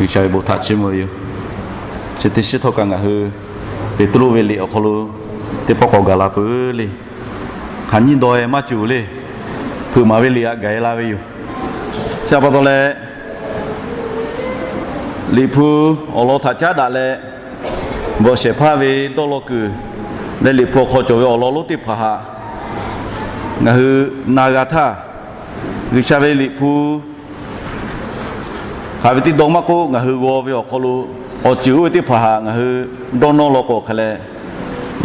G'uiˬsha ve bon htaꞈ chiˇ mvuh ve yoˬ. Chi teˇ shiˉ htawˇ kaꞈ ngaˬ hui Peˍtruˆ ve liꞈ awˬ hk'aw lo teˇ pawˆ k'awꞈ gaˬ la peuˬ le. Hk'aˬ nyiˇ dawˇ e maˇ cawˬ le. Hpeuꞈ maˍ ve liꞈ htaꞈ gaˬ e la ve yoˬ. Chi pa taw leh, Liꞈ hpu awˬ lawn htaꞈ caˉ daꞈ leh, bvuhꞈ shehˍ hpaˇ ve dawˇ law kuiˬ leh Liꞈ hpu awˬ hk'aw cawˬ ve awˬ lawn lonˉ teˇ hpaˍ htaꞈ ngaˬ hui na g'a htaˇ, G'uiˬsha ve Liꞈ hpu hk'aˬ ve teˇ dawˇ maˇ k'oˆ, ngaˬ hui g'aw ve awˬ hk'aw lo awˬ ceuˬ oˇ ve teˇ hpaˍ htaꞈ ngaˬ hui dawˇ nawˇ law k'o hk'e leh,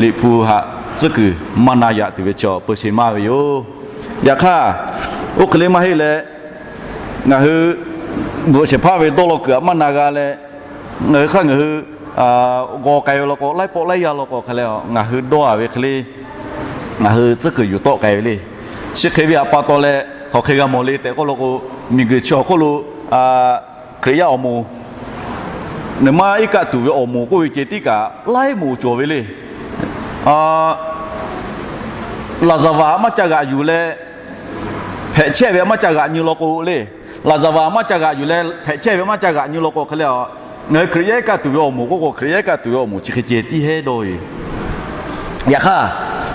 Liꞈ hpu htaꞈ tcuhˉ kuiˬ maˇ na yaꞈ tuˬ ve chaw peu sheˍ maˇ ve yoˬ. Yaꞈ hk'aˇ, oˇ hk'e le maˇ heˆ leh, ngaˬ hui bvuhꞈ shehˍ hpaˇ ve dawˇ law kuiˬ htaꞈ maˇ na g'a leh, ngaˬ hui hk'aˇ ngaˬ hui g'aw k'ai ve law k'o, laiˉ pawˆ laiˉ yaˇ law k'o hk'e leh, ngaˬ hui dawˇ a ve hk'e le, ngaˬ hui tcuhˉ kuiˬ yuˬ tawˆ k'ai ve le. Chi hk'e ve htaꞈ pa taw leh, hk'aˬ hk'e g'a mawˬ le tehꞈ k'oˆ law k'o, miˬguiˬ chi awˬ hk'oˆ lo Hkriꞈ yaˇ awˬ moˍ, naˍ ma iˉ kaˆ tuˬ ve awˬ moˍ k'oˆ ve ceh tiˉ kaꞈ laiˉ moˍ cawˬ ve le. Laˍzaˍvaˍ maˇ ca g'aꞈ yuˬ leh hpehꞈ chehˇ ve maˇ ca g'aꞈ nyi law k'o le. Laˍzaˍvaˍ maˇ ca g'aꞈ yuˬ leh hpehꞈ chehˇ ve maˇ ca g'aꞈ nyi law k'o hk'e leh, ngaˬ hui Hkriꞈ yaˇ iˉ kaˆ tuˬ ve awˬ moˍ k'oˆ k'o, Hkriꞈ yaˇ iˉ kaˆ tuˬ ve awˬ moˍ chi hk'e ceh tiˉ heˉ dawˇ ve. Yaꞈ hk'aˇ,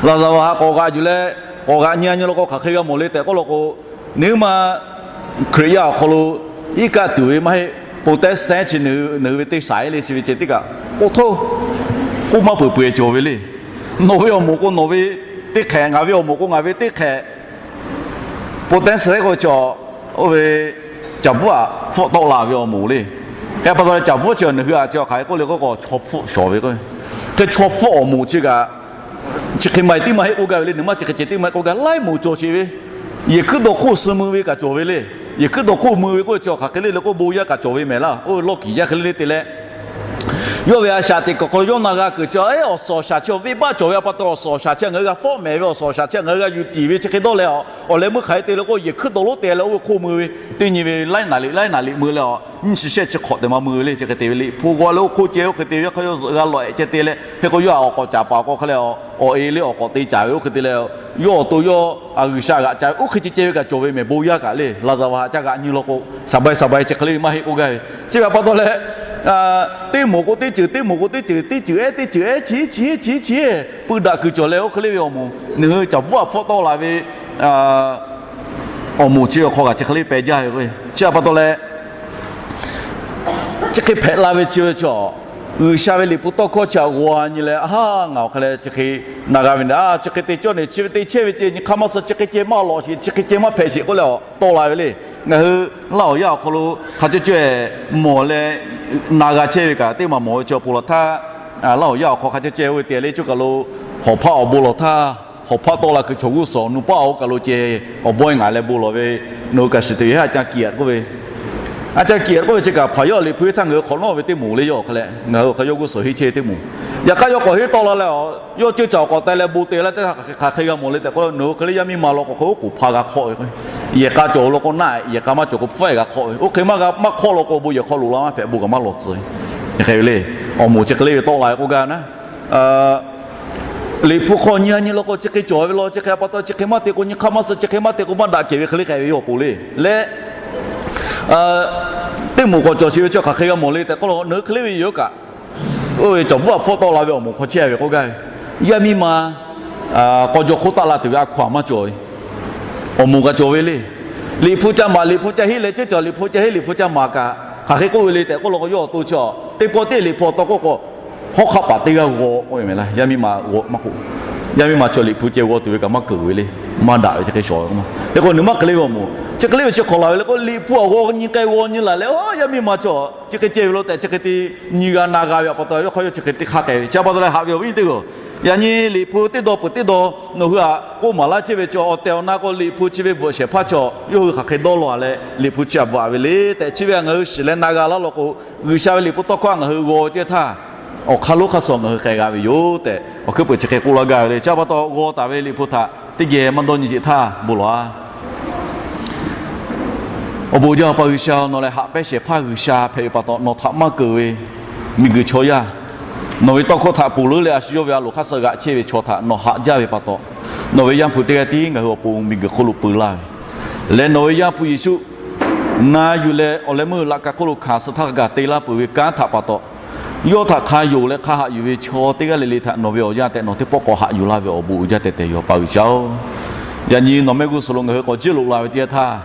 Laˍzaˍvaˍ htaꞈ k'awꞈ g'aꞈ yuˬ leh k'awꞈ g'aꞈ nyi a nyi law k'o, hk'aˬ hk'e g'a mawˬ le tehꞈ k'oˆ law k'o, naˍ ma Hkriꞈ yaˇ awˬ hk'aw lo iˉ kaˆ tuˬ ve maˇ heˆ, Protestant chi naˬ hui ve teˇ saiˉ le chi ve ceh tiˉ kaꞈ k'oˆ htawˇ, k'oˆ maˇ peuˬ peuˬ e cawˬ ve le. Nawˬ ve awˬ moˍ k'o nawˬ ve teˇ hk'ehꞈ, ngaˬ ve awˬ moˍ k'o ngaˬ ve teˇ hk'ehꞈ, Protestant k'o chaw, oˇ ve Caˍ bvuhˉ htaꞈ hpfuhˆ tawˆ la ve awˬ moˍ le. Hk'e pa taw leh Caˍ bvuhˉ chi nawˬ hui a chi hk'aˬ hk'e k'oˆ le k'oˆ k'o, chaw hpfuhˆ shawˍ ve k'o, hk'e chaw hpfuhˆ awˬ moˍ chi kaꞈ chi hk'e ma e tiˉ maˇ heˆ k'oˆ gaˇ ve le. Naˍ ma chi hk'e ceh tiˉ maˇ heˆ k'oˆ gaˇ, laiˉ moˍ cawˬ sheˍ ve. Yehˬ hkuiˉ dawˬ hk'oˆ suh mui ve kaꞈ cawˬ ve le. Yehˬ hkuiˉ dawˬ hk'oˆ mui ve k'oˆ ve chi hk'aˬ hk'e le le k'o, bon yaˇ kaꞈ cawˬ ve mehˍ laˇ. Oˇ ve lawˇ kiˍ yaˇ hk'e le le te leh, yawˇ ve a shaꞈ teꞈ kuiˬ hk'aw yawˇ na g'a kuiˬ chi, awˬ suhˍ awˬ shaˍ chi venˇbaˆ cawˬ ve a pa taw, awˬ suhˍ awˬ shaˍ chi ngaˬ hui g'a fawˆ mehˍ ve, awˬ suhˍ awˬ shaˍ chi ngaˬ hui g'a yuˬ tiˍ ve chi hk'e dawˇ leh, awˬ leh meuˇ hk'aˬ hk'e te le k'o, yehˬ hkuiˉ dawˬ lonˉ te leh oˇ ve hk'oˆ mui ve, teˇ nyi ve laiˉ naˍ liꞈ laiˉ naˍ liꞈ mui leh, awˬ nyiˇ chi shehˆ chi hk'awꞈ tehꞈ maˇ mui ve le. Chi hk'e te ve Liꞈ hpu g'aw leh oˇ hk'oˆ ceh oˇ hk'e te ve, yawˇ hk'aˇ yawˇ zuhꞈ g'a lawꞈ ehˍ ceh te leh, hk'e k'o yawˇ htaꞈ awˬ k'awꞈ caˍ paˍ k'o hk'e leh, awˬ e le awˬ k'awꞈ te caˍ ve oˇ hk'e te leh, yawˇ awˬ to yawˇ G'uiˬsha g'aꞈ ca ve oˇ hk'e ceh ceh ve kaꞈ cawˬ ve mehˍ. Bon yaˇ kaꞈ le, Laˍzaˍvaˍ htaꞈ ca g'aꞈ nyi law k'o, saˍ baiˍ saˍ baiˍ chi hk'e le ve maˇ heˆ k'oˆ gaˇ ve. Chi ve pa taw leh, teˇ moˍ k'o teˇ ceuˬ, teˇ moˍ k'o teˇ ceuˬ, teˇ ceuˬ ehˉ teˇ ceuˬ ehˉ chi chi chi chi puiˇ daꞈ kuiˬ cawˬ leh, oˇ hk'e le ve awˬ moˍ, naˬ hui Caˍ bvuhˉ htaꞈ hpfuhˆ tawˆ la ve awˬ moˍ chi awˬ hk'aw kaꞈ chi hk'e le peh jaˇ ve k'o, chi htaꞈ pa taw leh, chi hk'e hpehꞈ la ve chi ve chaw, G'uiˬsha ve Liꞈ hpu tawˇ hkawˇ chi htaꞈ g'aw nyi leh, a ha, ngaˬ awˬ hk'e leh chi hk'e na g'a ve na, chi hk'e te cawˇ ne, chi ve te chehˇ ve ceh nyi hk'aˇ maˇ suh, chi hk'e ceh maˇ lawꞈ sheˍ, chi hk'e ceh maˇ hpehꞈ sheˍ k'oˆ leh awˬ tawˆ la ve le. Ngaˬ hui Laˇ huˍ yaˇ awˬ hk'aw lo hk'a cawˇ cawˇ e mawˬ leh na g'a chehˇ ve kaꞈ teˇ maˬ mawˬ ve chi awˬ pon lawˬ htaˇ, Laˇ huˍ yaˇ awˬ hk'aw hk'a cawˇ cawˇ e oˇ ve te leh coˇ kaˬ lo hawˬ hpaˇ awˬ bon lawˬ htaˇ, hawˬ hpaˇ tawˆ la kuiˬ chaw g'uˇ suhˍ nuˇ paˆ oˇ kaˬ lo ceh awˬ bawehˇ ngaˬ leh bon lawˬ ve, nawˬ hui kaꞈ shiˍ te ve, a ca kiˍ a k'oˆ ve, a ca kiˍ a k'oˆ ve chi kaꞈ hpaˍ yawˇ Liꞈ hpu heˆ htaˇ ngaˬ hui hk'awꞈ nawˉ ve teˇ moˍ le. Yawˇ hk'e leh ngaˬ hui hk'a yawˇ g'uˇ suhˍ henˇ chehˇ ve teˇ moˍ. Yaꞈ hk'aˇ yawˇ k'awꞈ henˇ tawˆ la leh, yawˇ ceuˇ caˬ awˬ k'awꞈ te leh bon te laˇ teˇ hk'aˬ hk'e g'a mawˬ le tehꞈ k'oˆ, nawˬ hui hk'e leh yaˇ miˇ ma law k'o hk'e oˉ k'oˍ hpa g'a hk'awˆ ve, yehˬ k'a cawˬ law k'o naˆ, yehˬ k'a maˇ cawˬ k'o hpfuhˆ e g'a hk'awˆ ve, oˇ hk'e maˇ g'a maˇ hk'awˆ law k'o bon yehˬ hk'aw loꞈ la maˇ hpehꞈ, bon kaꞈ maˇ lawˬ tcuh ve hk'e ve le. Awˬ moˍ chi hk'e le ve tawˆ la ve k'oˆ gaˇ na. Liꞈ hpu hk'aw nyi a nyi law k'o chi hk'e cawˬ ve law, chi hk'e a pa taw chi hk'e maˇ te k'o nyi hk'aˇ maˇ suh, chi hk'e maˇ te k'o maˇ daꞈ kehˬ ve hk'e le k'ai ve yoˬ k'oˆ le. Leh teˇ moˍ k'awꞈ cawˬ sheˍ ve chi hk'aˬ hk'e g'a mawˬ le tehꞈ k'oˆ la, nawˬ hui hk'e le ve yoˬ kaꞈ, oˇ ve Caˍ bvuhˉ htaꞈ hpfuhˆ tawˆ la ve awˬ moˍ hk'aw chehˇ ve k'oˆ gaˇ ve, yaˇ miˇ ma k'aw jaw hk'oˆ taˆ la tuˬ ve a hkaw-anˬ maˇ cawˬ ve awˬ moˍ kaꞈ cawˬ ve le. Liꞈ hpu ca maˍ, Liꞈ hpu ca heˆ leh ceuˇ caˬ, Liꞈ hpu ca heˆ, Liꞈ hpu ca maˍ kaꞈ hk'aˬ hk'e k'oˆ ve le tehꞈ k'oˆ la k'o, yawˇ awˬ to chi teˇ pawˆ teˇ Liꞈ hpu awˬ taw k'oˆ k'o, hawˉ hk'aˆ paˍ teˇ g'aˇ g'aw k'oˆ ve mehˍ laˇ. Yaˇ miˇ ma g'aw maˇ k'oˆ, yaˇ miˇ ma chaw Liꞈ hpu ceh g'aw tuˬ ve kaꞈ maˇ keunˍ ve le. Maˇ daꞈ ve chi hk'e shawˍ ve k'o maˇ te k'o nawˬ maˇ hk'e le ve awˬ moˍ chi hk'e le ve chi hk'awꞈ laˬ ve le k'o, Liꞈ hpu awˬ g'aw nyi k'ai g'aw nyi laˬ leh, yaˇ miˇ ma chaw chi hk'e ceh ve lo tehꞈ chi hk'e te nyi g'a na g'a ve a pa taw, yawˇ hk'aˇ yawˇ chi hk'e te hk'aˇ k'ai ve. Chi a pa taw leh haꞈ ve awˬ viˉ nyi teˇ hpaˍ, yaꞈ nyi Liꞈ hpu teˇ dawˇ peuˬ teˇ dawˇ nawˬ hui htaꞈ k'oˆ maˍ laˇ chehˇ ve chi awˬ tehˬ awˬ na k'o, Liꞈ hpu chi ve bvuhꞈ shehˍ hpaˇ chaw yawˇ hui hk'aˬ hk'e dawˇ law leh Liꞈ hpu chi htaꞈ bvuhꞈ a ve le tehꞈ chi ve htaꞈ ngaˬ hui shiˍ leh na g'a laˇ law k'o, G'uiˬsha ve Liꞈ hpu tawˇ hkawˇ htaꞈ ngaˬ hui g'aw ceh htaˇ, awˬ hk'aˇ lonˉ hk'aˇ suh ngaˬ hui k'ai g'a ve yoˬ tehꞈ awˬ hkuiˉ peuˬ chi hk'e k'oˆ laˇ gaˇ ve le. Chi a pa taw g'aw taˍ ve Liꞈ hpu htaꞈ teˇ geh maˇ dawˇ nyi sheˍ htaˇ bon lawˬ a. Awˬ bon jaˇ Awˬ pa G'uiˬsha, nawˬ lehˬ haꞈ pehnˇ shehˍ hpaˇ G'uiˬsha hpehꞈ ve pa taw, nawˬ htaꞈ maˇ keunˍ ve miˬguiˬ chaw yaˇ, nawˬ ve tawˇ hkawˇ htaꞈ ponˬ leuˉ leh a shu yawˇ ve a loˍ hk'aˇ suh g'aꞈ chehˇ ve chaw htaꞈ nawˬ haꞈ jaˇ ve pa taw, nawˬ ve Yaˇ hpu teˇ g'aˇ tiˉ ngaˬ hui awˬ pon miˬguiˬ hk'oˆ lo peu laˇ ve leh, nawˬ ve Yaˇ hpu Yeˍsuˆ Na yuˬ leh awˬ leh meuˇ laꞈ ka hk'oˆ lo hkanˍ suh htaˇ g'a te laˇ peuˬ ve kanˉ htaꞈ pa taw, yawˇ htaꞈ hk'a yonˍ leh hk'a haꞈ yuˬ ve chaw teˇ g'aˇ le le htaꞈ nawˬ ve awˬ yanˇ tehꞈ nawˬ teˇ pawˆ k'awꞈ haꞈ yuˬ laˇ ve awˬ bon uiˍ jaˇ tehꞈ tehꞈ yoˬ, Awˬ pa G'uiˬsha-oˬ. Yaꞈ nyi nawˬ mehˆ g'uˇ suhˍ lo ngaˬ hui k'awꞈ jiˇ loꞈ la ve teˇ yanˇ htaˇ,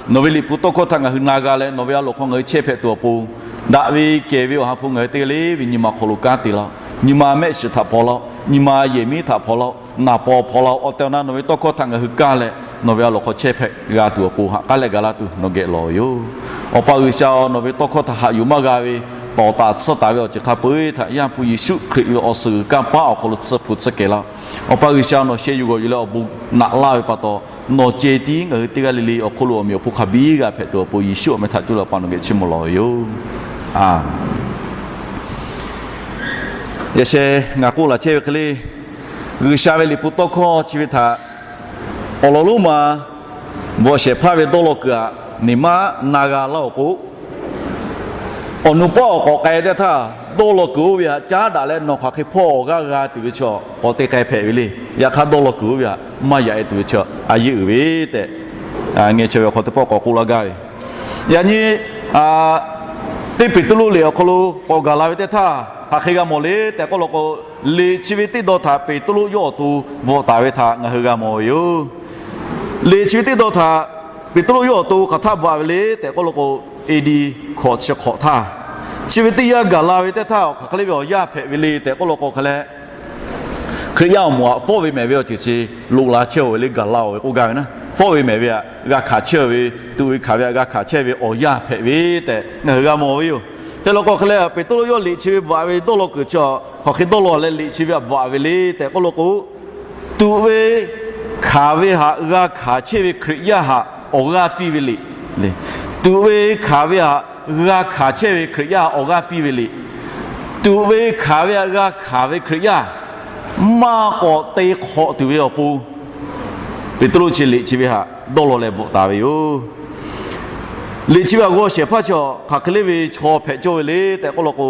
nawˬ ve liꞈ hpu tawˇ hkawˇ htaꞈ ngaˬ hui na g'a leh nawˬ ve a loˍ hk'aw ngaˬ hui chehˇ hpehꞈ tuˬ awˬ pon, daꞈ ve kehˬ ve awˬ ha hpu ngaˬ hui teˇ g'aˇ le ve nyi ma hk'aw lo kanˉ te laˇ-oˆ. Nyi ma mehˆ shiˍ htaꞈ hpaw laˇ-oˆ. Nyi ma yehˬ miˉ htaꞈ hpaw laˇ-oˆ. Naˍ paw hpaw laˇ-oˆ. Awˬ tehˬ awˬ na nawˬ ve tawˇ hkawˇ htaꞈ ngaˬ hui kaˇ leh nawˬ ve a loˍ hk'aw chehˇ hpehꞈ g'a tuˬ awˬ pon haꞈ k'aˉ leh gaˬ laˇ tuˬ nawˬ geh lawˬ ve yoˬ. Awˬ pa G'uiˬsha-oˬ, nawˬ ve tawˇ hkawˇ htaꞈ haꞈ yuˬ maˇ g'a ve, tawˍ taˍ tsuhˇ taˍ ve awˬ ceuˬ hk'a peu-eˬ htaꞈ Yaˇ hpu Yeˍsuˆ Hkriꞈ ve awˬ suhˍ g'uiˬ kanˇ paˉ awˬ hk'aw lo tsuhˇ hpu tsuhˇ kehˬ laˇ. Awˬ pa G'uiˬsha, nawˬ sheh yuˬ g'awˬ yuˬ leh awˬ bon naꞈ laˇ ve pa taw, nawˬ ceh tiˉ ngaˬ hui teˇ g'aˇ le le awˬ hk'oˆ lo awˬ meꞈ awˬ hponˇ hk'a biˇ g'a hpehꞈ tuˬ awˬ pon Yeˍsuˆ awˬ meh htaꞈ cuˇ leh Awˬ pa nawˬ geh chiˇ mvuh lawˬ ve yoˬ. Yaꞈ sheh ngaˬ k'oˆ laˬ chehˇ ve hk'e le, G'uiˬsha ve liꞈ hpu tawˇ hkawˇ chi ve htaꞈ awˬ lawn lonˉ ma bvuhꞈ shehˍ hpaˇ ve dawˇ law kuiˬ aꞈ, niˬ maˉ na g'a laˇ-oˬ k'o, awˬ nu pawˆ awˬ k'awꞈ k'ai teˇ htaˇ, dawˇ law kuiˬ oˇ ve htaꞈ caˉ daꞈ leh nawˬ hk'aˬ hk'e hpawˇ awˬ g'aˇ g'a tuˬ ve chaw k'awꞈ te k'ai hpehꞈ ve le. Yaꞈ hk'aˇ dawˇ law kuiˬ oˇ ve htaꞈ maˇ yaꞈ-e tuˬ ve chaw a yeˇ uiˍ ve tehꞈ, ngeh chaweh ve awˬ hk'aw teˇ pawˆ k'awꞈ k'oˆ laˇ gaˇ ve. Yaꞈ nyi teˇ Peˍtruˆ liꞈ awˬ hk'aw lo k'awꞈ gaˬ la ve teˇ htaˇ, hk'aˬ hk'e g'a mawˬ le tehꞈ k'oˆ law k'o, liꞈ chi ve teˇ dawˇ htaꞈ Peˍtruˆ yawˇ awˬ to bvuhꞈ taˍ ve htaꞈ ngaˬ hui g'a mawˬ ve yoˬ. Liꞈ chi ve teˇ dawˇ htaꞈ Peˍtruˆ yawˇ awˬ to hk'aˬ htaˆ bvuhꞈ ve le tehꞈ k'oˆ law k'o, A D hkawꞈ chi hk'awꞈ htaˇ, chi ve teˇ yanˇ gaˬ la ve teˇ htaˇ, hk'aˬ hk'e le ve awˬ yanˇ hpehꞈ ve le tehꞈ k'oˆ law k'o hk'e leh, Hkriꞈ yaˇ awˬ moˍ aꞈ fawˉ ve mehˍ ve awˬ ceuˬ chi loꞈ la chehˇ-oˬ ve le, gaˬ la-oˬ ve k'oˆ gaˇ ve naˉ, fawˉ ve mehˍ ve htaꞈ g'a hkanˍ chehˇ ve, tuꞈ ve hkanˍ ve htaꞈ g'a hkanˍ chehˇ ve awˬ yanˇ hpehꞈ ve tehꞈ ngaˬ hui g'a mawˬ ve yoˬ. Hk'e law k'o hk'e leh, Peˍtruˆ yawˇ liꞈ chi ve bvuhꞈ ve dawˇ law kuiˬ chi hk'aˬ hk'e dawˇ law leh liꞈ chi ve htaꞈ bvuhꞈ ve le tehꞈ k'oˆ law k'o, tuꞈ ve hkanˍ ve htaꞈ g'a hkanˍ chehˇ ve Hkriꞈ yaˇ htaꞈ awˬ g'aˇ piˇ ve liꞈ le. Tuꞈ ve hkanˍ ve htaꞈ g'a hkanˍ chehˇ ve Hkriꞈ yaˇ htaꞈ awˬ g'aˇ piˇ ve liꞈ. Tuꞈ ve hkanˍ ve htaꞈ g'a hkanˍ ve Hkriꞈ yaˇ maˇ k'awꞈ te hk'awꞈ tuˬ ve awˬ pon, Peˍtruˆ chi liꞈ chi ve htaꞈ dawˇ law leh bvuhꞈ taˍ ve yoˬ. Liꞈ chi ve htaꞈ g'aw shehˍ hpaˇ chi hk'aˬ hk'e le ve chaw hpehꞈ cawˇ ve le tehꞈ k'oˆ law k'o,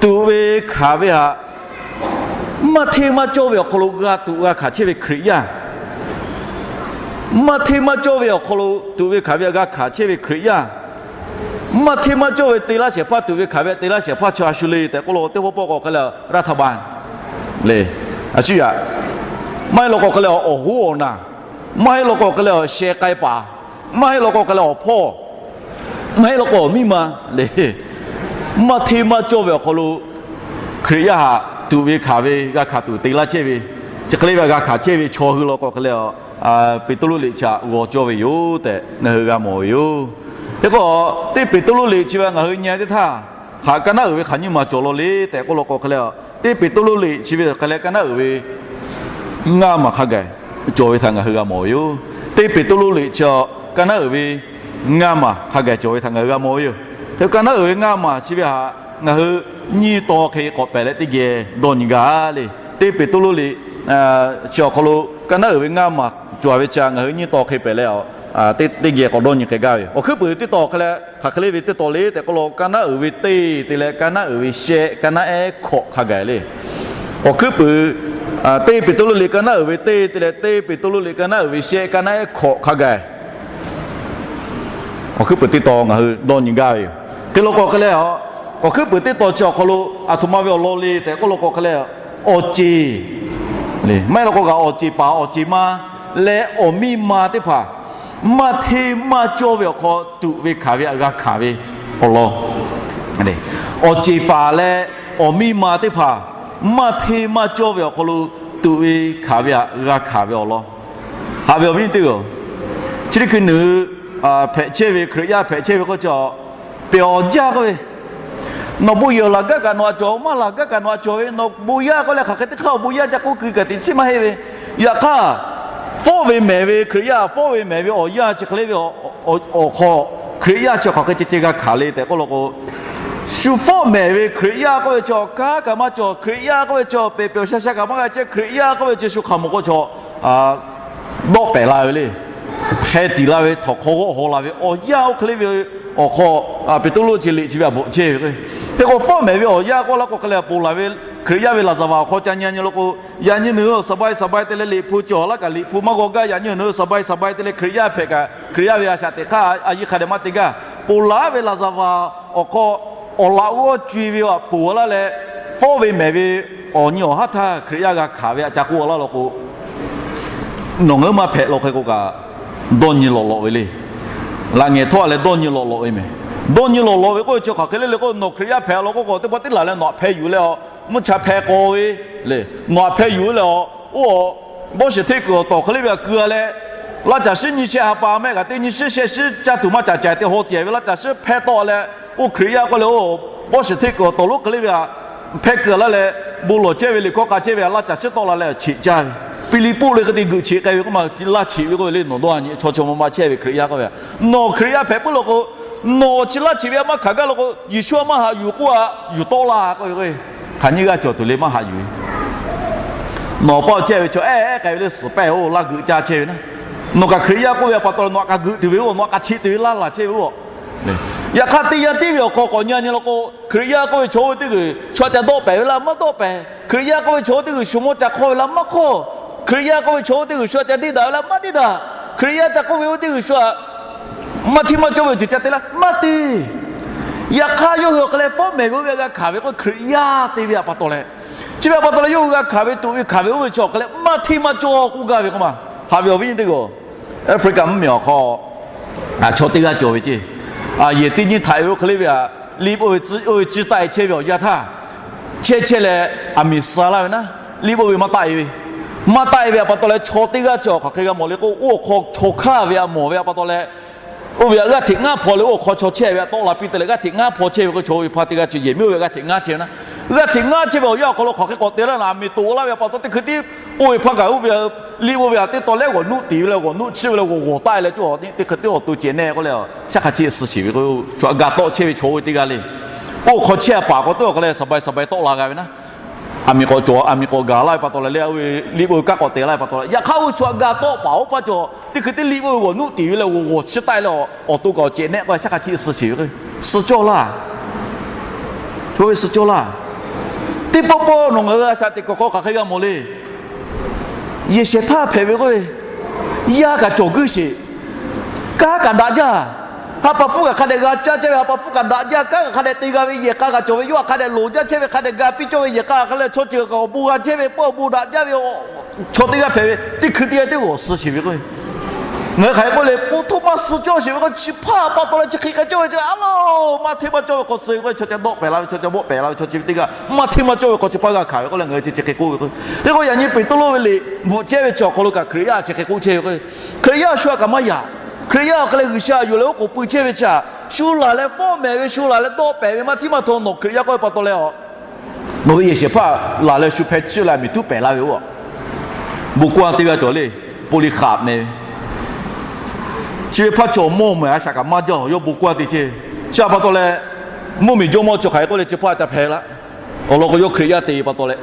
tuꞈ ve hkanˍ ve htaꞈ maˇ hteˇ maˇ cawˇ ve awˬ hk'aw lo g'a tuꞈ g'a hkanˍ chehˇ ve Hkriꞈ yaˇ, maˇ hteˇ maˇ cawˇ ve awˬ hk'aw lo tuꞈ ve hkanˍ ve htaꞈ g'a hkanˍ chehˇ ve Hkriꞈ yaˇ, maˇ hteˇ maˇ cawˇ ve te laˇ shehˍ hpaˇ, tuꞈ ve hkanˍ ve htaꞈ te laˇ shehˍ hpaˇ chi a shu le tehꞈ k'oˆ law k'o, teˇ pawˆ pawˆ k'awꞈ hk'e leh รัฐบาล le, a shu yaꞈ, maˇ heˆ law k'o hk'e leh awˬ hoˉ awˬ naˬ, maˇ heˆ law k'o hk'e leh awˬ sheh k'ai paˍ, maˇ heˆ law k'o hk'e leh awˬ hpawˇ, maˇ heˆ law k'o awˬ miˇ ma le, maˇ hteˇ maˇ cawˇ ve awˬ hk'aw lo Hkriꞈ yaˇ htaꞈ tuꞈ ve hkanˍ ve g'a hkanˍ tuˬ te laˇ chehˇ ve, chi hk'e le ve g'a hkanˍ chehˇ ve chaw hui law k'o hk'e leh, Peˍtruˆ liꞈ chi htaꞈ g'aw cawˇ ve yoˬ tehꞈ ngaˬ hui g'a mawˬ ve yoˬ. Hk'e k'o, teˇ Peˍtruˆ liꞈ chi ve ngaˬ hui nyi teˇ htaˇ, hk'aˬ ka naˉ uiˍ ve hk'aˬ nyiˇ maˬ cawˬ law le tehꞈ k'oˆ law k'o hk'e leh, teˇ Peˍtruˆ liꞈ chi ve hk'e leh ka naˉ uiˍ ve ngaˇ maˬ hk'a gaˬ cawˬ ve htaꞈ ngaˬ hui g'a mawˬ ve yoˬ. Teˇ Peˍtruˆ liꞈ chi ka naˉ uiˍ ve ngaˇ maˬ hk'a gaˬ cawˬ ve htaꞈ ngaˬ hui g'a mawˬ ve yoˬ. Hk'e ka naˉ uiˍ ve ngaˇ maˬ chi ve htaꞈ ngaˬ hui nyiˇ taw hk'e k'awꞈ pehˬ leh teˇ geh dawˇ nyi gaˇ le. Teˇ Peˍtruˆ liꞈ chi awˬ hk'aw lo ka naˉ uiˍ ve ngaˇ maˬ cawˬ ve chi htaꞈ ngaˬ hui nyiˇ taw hk'e pehˬ leh, teˇ geh k'awꞈ dawˇ nyi k'ai gaˇ ve yoˬ. Awˬ hkuiˉ puiˍ teˇ taw hk'e leh hk'aˬ hk'e le ve teˇ taw le tehꞈ k'oˆ law, ka naˉ uiˍ ve teˇ te leh ka naˉ uiˍ ve shehˆ, ka naˉ ehˉ hkawꞈ hk'a gaˬ le. Awˬ hkuiˉ puiˍ, teˇ Peˍtruˆ liꞈ ka naˉ uiˍ ve teˇ te leh teˇ Peˍtruˆ liꞈ ka naˉ uiˍ ve shehˆ, ka naˉ ehˉ hkawꞈ hk'a gaˬ awˬ hkuiˉ puiˍ teˇ taw ngaˬ hui dawˇ nyi gaˇ ve yoˬ. Hk'e law k'o hk'e leh, awˬ hkuiˉ puiˍ teˇ taw chi awˬ hk'aw lo aˬ htoꞈ ma ve awˬ lawn le tehꞈ k'oˆ law k'o hk'e leh, awˬ ceˬ, maˇ heˆ law k'o kaꞈ awˬ ceˬ paˍ awˬ ceˬ ma leh awˬ miˇ ma teˇ hpaˍ maˇ hteˇ maˇ cawˇ ve awˬ hk'aw tuꞈ ve hkanˍ ve htaꞈ g'a hkanˍ ve awˬ lawn. Awˬ ceˬ paˍ leh awˬ miˇ ma teˇ hpaˍ maˇ hteˇ maˇ cawˇ ve awˬ hk'aw lo tuꞈ ve hkanˍ ve htaꞈ g'a hkanˍ ve awˬ lawn. Haꞈ ve awˬ viˉ teˇ g'aˇ, chi teˇ hkui nawˬ hui hpehꞈ chehˇ ve Hkriꞈ yaˇ hpehꞈ chehˇ ve k'oˆ chi, pehˬ awˬ jaˇ k'oˆ ve, nawˬ bon yehˬ laˬ gaˇ kaꞈ nawˬ a cawˬ, maˇ laˬ gaˇ kaꞈ nawˬ a cawˬ ve, nawˬ bon yaˇ k'oˆ leh hk'aˬ hk'e teˇ hk'aˇ awˬ bon yaˇ ca k'oˆ keu kaꞈ teꞈ chiˉ maˇ heˆ ve. Yaꞈ hk'aˇ, fawˉ ve mehˍ ve Hkriꞈ yaˇ, fawˉ ve mehˍ ve awˬ yanˇ chi hk'e le ve awˬ hk'aw, Hkriꞈ yaˇ chi hk'aˬ hk'e ceh ceh g'a hkanˍ le tehꞈ k'oˆ law k'o, shu fawˉ mehˍ ve Hkriꞈ yaˇ k'oˆ ve chi awˬ kanˉ kaꞈ maˇ cawˬ, Hkriꞈ yaˇ k'oˆ ve chi awˬ pehˬ pehˬ awˬ sha sha kaꞈ maˇ g'a chehˇ, Hkriꞈ yaˇ k'oˆ ve chi shu hk'aˬ mawˬ k'o chaw dawˆ pehˍ la ve le. Hpeh tiˍ la ve, htawnˍ hk'aw g'awˆ haw la ve awˬ yanˇ oˇ hk'e le ve awˬ hk'aw, Peˍtruˆ chi liꞈ chi ve htaꞈ bvuhꞈ chehˇ ve k'o, hk'e k'o fawˉ mehˍ ve awˬ yanˇ k'oˆ laˇ k'o hk'e leh ponˬ laˬ ve Hkriꞈ yaˇ ve laˍzaˍvaˍ awˬ hk'aw ca nyi nyi law k'o, yaꞈ nyi nawˬ hui awˬ saˍ bai saˍ bai te leh liꞈ hpu cawˬ laˇ kaꞈ liꞈ hpu maˇ g'aw gaˇ, yaꞈ nyi nawˬ hui saˍ bai saˍ bai te leh Hkriꞈ yaˇ hpehꞈ kaꞈ Hkriꞈ yaˇ ve a shaꞈ teꞈ hk'aˇ a yiˇ hk'a dehꞈ maˇ te gaˇ. Ponˬ laˬ ve laˍzaˍvaˍ awˬ hk'aw, awˬ laꞈ g'awˇ co-e ve aꞈ ponˬ laˇ leh, fawˉ ve mehˍ ve awˬ nyi awˬ haˉ htaˇ Hkriꞈ yaˇ g'a hkanˍ ve aꞈ ca k'oˆ laˇ law k'o, nawˬ ngaˬ hui maˇ hpehꞈ law hk'e k'o kaꞈ, dawˇ nyi lawꞈ lawꞈ ve le. Laꞈ ngehˬ htawˇ a leh dawˇ nyi lawꞈ lawꞈ ve mehˍ. Dawˇ nyi lawꞈ lawꞈ ve k'oˆ ve chi hk'aˬ hk'e le le k'o, nawˬ Hkriꞈ yaˇ hpehꞈ law k'o k'o, teˇ pawˆ teˇ laˬ leh nawˬ aꞈ hpeh yuˬ leh a, mvuhˇ cha hpeh k'aw ve le, nawˬ aꞈ hpeh yuˬ leh a, oˇ a, bawˇ shiˍ hteˇ kuiˬ awˬ tawˍ hk'e le ve aꞈ keu a leh, laˇ caˬ shiˉ nyi shehˆ ha pa mehˆ kaꞈ teˇ nyi shiˉ shehˆ shiˉ caˇ tuˬ maˇ caˍ caiˍ te haw tiˍ ve laˇ caˬ shiˉ hpehˇ tawˆ leh, oˇ Hkriꞈ yaˇ k'oˆ leh oˇ bawˇ shiˍ hteˇ kuiˬ awˬ tawˍ lonˉ hk'e le ve aꞈ hpehˇ keu laˇ leh, bon lawˬ chehˇ ve liꞈ hkawˇ k'a chehˇ ve a laˇ caˬ shiˉ tawˆ la leh cheꞈ caˇ ve. Piˇliˇpuˆ le hk'e te geuꞈ cheꞈ k'ai ve k'oˆ ma, laˇ cheꞈ ve k'oˆ ve le, nawˬ dawˇ a nyi chaw chaw ma ma chehˇ ve Hkriꞈ yaˇ k'oˆ ve, nawˬ Hkriꞈ yaˇ hpehꞈ puiˉ law k'o, nawˬ chi laˇ cheꞈ ve aꞈ maˇ hkanˍ gaˇ law k'o, Yeˍsuˆ aꞈ maˇ haꞈ yuˬ k'oˆ a, yuˬ tawˆ la k'oˆ ve k'o, hk'aˬ nyiˇ g'aˇ cawˬ tuˬ le maˇ haꞈ yuˬ ve. Nawˬ paˆ chehˇ ve chaw ehˉ ehˉ k'ai ve le suhˍ pehˇ-oˬ, laˇ geuꞈ caˇ chehˇ ve naˉ. Nawˬ kaꞈ Hkriꞈ yaˇ k'oˆ ve aꞈ pa taw leh nawˬ aꞈ kaꞈ geuꞈ tuˬ ve oˬ, nawˬ aꞈ kaꞈ cheꞈ tuˬ ve laˇ laˬ chehˇ ve oˬ. Yaꞈ hk'aˇ teˇ yanˇ tiˉ ve awˬ hk'aw k'awꞈ nyi a nyi law k'o, Hkriꞈ yaˇ k'oˆ ve chaw oˇ ve teˇ g'uiˬ shu aꞈ ca dawˆ pehˍ ve laˇ maˇ dawˆ pehˍ. Hkriꞈ yaˇ k'oˆ ve chaw oˇ ve teˇ g'uiˬ shu mawˇ ca hk'awˇ ve laˇ maˇ hk'awˇ. Hkriꞈ yaˇ k'oˆ ve chaw oˇ ve teˇ g'uiˬ shu aꞈ ca deˇ daꞈ ve laˇ maˇ deˇ daꞈ. Hkriꞈ yaˇ ca k'oˆ ve oˇ teˇ g'uiˬ shu aꞈ maˇ hteˇ maˇ cawˇ ve awˬ ceuˬ ca te laˇ maˇ te. Yaꞈ hk'aˇ yawˇ hui awˬ hk'e leh fawˉ mehˍ ve oˇ ve g'a hkanˍ ve k'o, Hkriꞈ yaˇ te ve aꞈ pa taw leh, chi ve aꞈ pa taw leh yawˇ hui g'a hkanˍ ve tuꞈ ve hkanˍ ve oˇ ve chi awˬ hk'e leh maˇ hteˇ maˇ cawˇ k'oˆ gaˇ ve k'oˆ ma. Haꞈ ve awˬ viˉ nyi teˇ g'aˇ, Aˍfriˆkaˍ mvuhˇmiˬ awˬ hk'aw chaw teˇ g'aˇ cawˬ ve ceˇ. Yehˬ teˇ nyiˇ htaiꞈ ve oˇ hk'e le ve aꞈ, liˇ oˇ ve tcuhˇ, oˇ ve tcuhˇ taˆ-e chehˇ ve awˬ yanˇ htaˇ, chehˇ chehˇ leh aˬ miˍ suh laˇ ve naˉ, liˇ oˇ ve maˇ taˆ-e ve. Maˇ taˆ-e ve aꞈ pa taw leh chaw teˇ g'aˇ chi awˬ hk'aˬ hk'e g'a mawˬ le k'o, oˇ awˬ hk'aw chaw hk'aˇ ve aꞈ mawˬ ve aꞈ pa taw leh, oˇ ve aꞈ g'aˇ hteꞈ ngaˇ hpaw leh oˇ awˬ hk'aw chaw chehˇ ve aꞈ tawˆ la piˇ te leh g'aˇ hteꞈ ngaˇ hpaw chehˇ ve k'o, chaw oˇ ve hpaˇ teˇ g'aˇ chi yehˬ miˉ oˇ ve g'aˇ hteꞈ ngaˇ chehˇ ve naˉ, g'aˇ hteꞈ ngaˇ chehˇ ve awˬ yanˇ awˬ hk'aw lo hk'aˬ hk'e k'awꞈ te laˇ naˍ, aˬ miˍ toꞈ laˇ ve aꞈ pa taw teˇ hkui tiˉ oˇ ve hpaˇ kaꞈ oˇ ve liˇ oˇ ve aꞈ teˇ taw lehˉ g'awˬ nuˆ tiˍ ve leh g'awˬ nuˆ chiˇ ve leh g'awˬ g'awˬ taˆ-e leh cawˇ teˇ hkui tiˉ awˬ to cehˬ nehˆ k'oˆ leh, shaˉ hk'a chiˇ suh sheˍ ve k'o, shu aꞈ ga tawˆ chehˇ ve chaw oˇ ve teˇ g'aˇ le. Oˇ hk'aw chehˇ aꞈ paˍ k'awꞈ teˇ awˬ hk'aw leh saˍ bai saˍ bai tawˆ la g'a ve naˉ, aˬ miˍ k'awꞈ cawˬ, aˬ miˍ k'awꞈ gaˬ laˇ ve pa taw leh, liˇ oˇ ve kanˉ k'awꞈ te laˇ ve pa taw leh, yaꞈ hk'aˇ oˇ shu aꞈ ga tawˆ paˍ oˇ hpaˇ cawˬ teˇ hkui tiˉ liˇ oˇ ve g'awˬ nuˆ tiˍ ve leh g'awˬ g'awˬ chiˇ taˆ-e leh awˬ to kaꞈ awˬ cehˬ nehˆ k'oˆ leh shaˉ hk'a chiˇ suh sheˍ ve k'o, suh cawˇ laˇ. Chaw ve suh cawˇ laˇ. Teˇ pawˆ pawˆ nawˬ ngaˬ hui a shaꞈ teꞈ kuiˬ hk'aw hk'aˬ hk'e g'a mawˬ le. Yehˬ shehˍ hpaˇ hpehꞈ ve k'oˆ ve, yaˇ kaꞈ cawˬ guiˇ sheˍ, kanˉ kaꞈ daꞈ jaˇ. Ha pa hpfuhˇ kaꞈ hk'a dehꞈ g'a caˇ chehˇ ve, ha pa hpfuhˇ kaꞈ daꞈ jaˇ, kanˉ kaꞈ hk'a dehꞈ te g'a ve, yehˬ k'a kaꞈ cawˬ ve, yawˇ htaꞈ hk'a dehꞈ loˍ jaˇ chehˇ ve, hk'a dehꞈ ga piˇ cawˇ ve, yehˬ k'a hk'a leh chaw ceuˬ kaꞈ awˬ bon g'a chehˇ ve, pawˆ awˬ bon daꞈ jaˇ ve, chaw teˇ g'aˇ hpehꞈ ve, teˇ hkui teˇ g'aˇ teˇ g'awˬ suh sheˍ ve k'o, ngaˬ hui hk'aˬ hk'e k'oˆ le, po htoˇ maˇ suh cawˇ sheˍ ve k'o, chi hpaˇ pa taw leh chi hk'e k'ai cawˇ ve ceh, a lo, maˇ hteˇ maˇ cawˇ ve hk'aw suh ve k'o, chaw ca dawˆ pehˍ la ve, chaw ca bawˆ pehˍ la ve, chaw chi ve teˇ g'aˇ maˇ hteˇ maˇ cawˇ ve hk'aw chi hpaˇ g'a hkanˍ ve k'oˆ leh ngaˬ hui chi chi hk'e k'oˆ ve k'o, hk'e k'o yaꞈ nyi Peˍtruˆ ve liꞈ bvuhꞈ chehˇ ve chi awˬ hk'aw lo kaꞈ Hkriꞈ yaˇ chi hk'e k'oˆ chehˇ ve k'o, Hkriꞈ yaˇ shu aꞈ kaꞈ maˇ yaꞈ. Hkriꞈ yaˇ awˬ hk'e leh G'uiˬsha aꞈ yuˬ leh oˉ k'oˍ pui chehˇ ve chi aꞈ, shu laˬ leh fawˉ mehˍ ve, shu laˬ leh dawˆ pehˍ ve maˇ hteˇ maˇ htaw nawˬ Hkriꞈ yaˇ k'oˆ ve pa taw leh a, nawˬ ve yehˬ shehˍ hpaˇ laˬ leh shu hpeh chiˇ leh aˬ miˍ tuˉ pehˍ laˇ ve oˬ. Bon kawˇ teˇ g'aˇ cawˬ le, Poˍliˍhkaꞈ meh ve. Chi ve hpaˇ chi awˬ mawˇ mehˍ, a shaꞈ kaꞈ maˇ jaˇ, yawˇ bon kawˇ te chehˇ. Chi aꞈ pa taw leh, mvuhˇmiˬ jawˇmawˇ chi hk'aˬ hk'e k'oˆ leh chi hpaˇ ca hpeh laˇ. Awˬ lawn k'o yawˇ Hkriꞈ yaˇ te pa taw leh,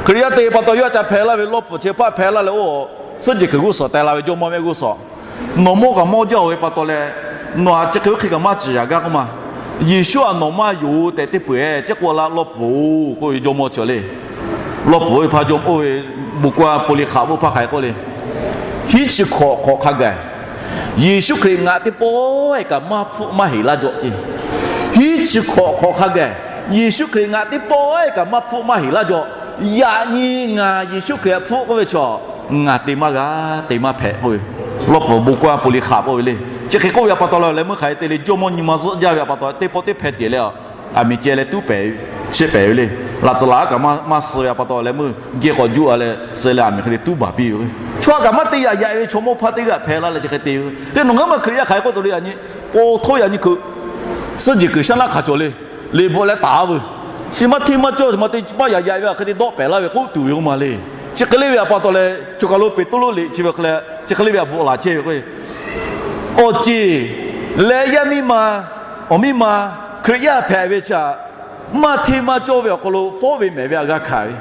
Hkriꞈ yaˇ te pa taw yawˇ ca hpeh laˇ ve lawˇ pfuhˍ chi hpaˇ hpeh laˇ leh oˇ, suhˉ jehˬ kuiˬ g'uˇ suhˍ teh la ve jawˇmawˇ mehˆ g'uˇ suhˍ. Nawˬ mawˇ kaꞈ mawˇ jaˇ-oˬ ve pa taw leh, nawˬ aꞈ chi hk'e oˇ hk'e kaꞈ maˇ ciˍ yaꞈ gaˇ k'oˆ ma. Yeˍsuˆ aꞈ nawˬ maˇ yonˍ tehꞈ teˇ peuˬ-eˬ, chi k'oˆ laˇ lawˇ pfuhˍ-oˬ k'oˆ ve jawˇmawˇ chi le. Lawˇ pfuhˍ ve hpaˇ jawˇmawˇ oˇ ve bon kawˇ Poˍliˍhkaꞈ ve hpaˇ hk'aˬ hk'e k'oˆ le. Hiˉ chi hkawꞈ hk'awꞈ hk'a gaˬ, Yeˍsuˆ Hkriꞈ ngaˬ teˇ pawˆ-eˬ kaꞈ maˇ hpfuhˆ maˇ heˍ laˇ jaw ce. Hiˉ chi hkawꞈ hk'awꞈ hk'a gaˬ, Yeˍsuˆ Hkriꞈ ngaˬ teˇ pawˆ-eˬ kaꞈ maˇ hpfuhˆ maˇ heˍ laˇ jaw. Yaꞈ nyi ngaˬ Yeˍsuˆ Hkriꞈ htaꞈ hpfuhˆ k'oˆ ve chaw, ngaˬ te maˇ g'a, te maˇ hpehꞈ k'oˆ ve. Lawˇ pfuhˍ bon kawˇ Poˍliˍhkaꞈ k'oˆ ve le. Chi hk'e k'oˆ ve aꞈ pa taw leh leh meuˇ hk'aˬ hk'e te le, jawˇmawˇ nyi ma zuhˆ jaˇ ve aꞈ pa taw teˇ pawˆ teˇ hpeh tiˍ leh, aˬ miˍ ceh leh tuˉ pehˍ, chiˇ pehˍ ve le. Laꞈ tcuh laꞈ kaꞈ maˇ suh ve aꞈ pa taw leh meuˇ geh k'awꞈ juˇ a leh suh leh aˬ miˍ hk'e le tuˉ baˬ piˇ ve. Chaw aꞈ kaꞈ maˇ te yaꞈ yaꞈ ve chaw mawˇ hpaˇ teˇ g'aˇ hpeh laˇ leh chi hk'e te ve. Te nawˬ ngaˬ hui ma Hkriꞈ yaˇ hk'aˬ hk'e k'oˆ taw le, yaꞈ nyi po htoˇ yaꞈ nyi kuiˬ, suhˉ jehˬ kuiˬ shaˉ naˆ hk'aˬ cawˬ le. Liꞈ bvuhꞈ leh taˍ ve, chi maˇ hteˇ maˇ cawˇ, maˇ te maˇ yaꞈ yaꞈ ve aꞈ hk'e te dawˆ pehˍ laˇ ve k'oˆ tuˬ ve k'oˆ ma le. Chi hk'e le ve aꞈ pa taw leh, choˬ kaˬ lo Peˍtruˆ liꞈ chi ve hk'e leh chi hk'e le ve aꞈ bvuhꞈ laˬ chehˇ ve k'o, awˬ ceˬ leh yaˇ miˇ ma, awˬ miˇ ma Hkriꞈ yaˇ hpehꞈ ve chi aꞈ, maˇ hteˇ maˇ cawˇ ve awˬ hk'aw lo fawˉ ve mehˍ ve aꞈ g'a hkanˍ ve.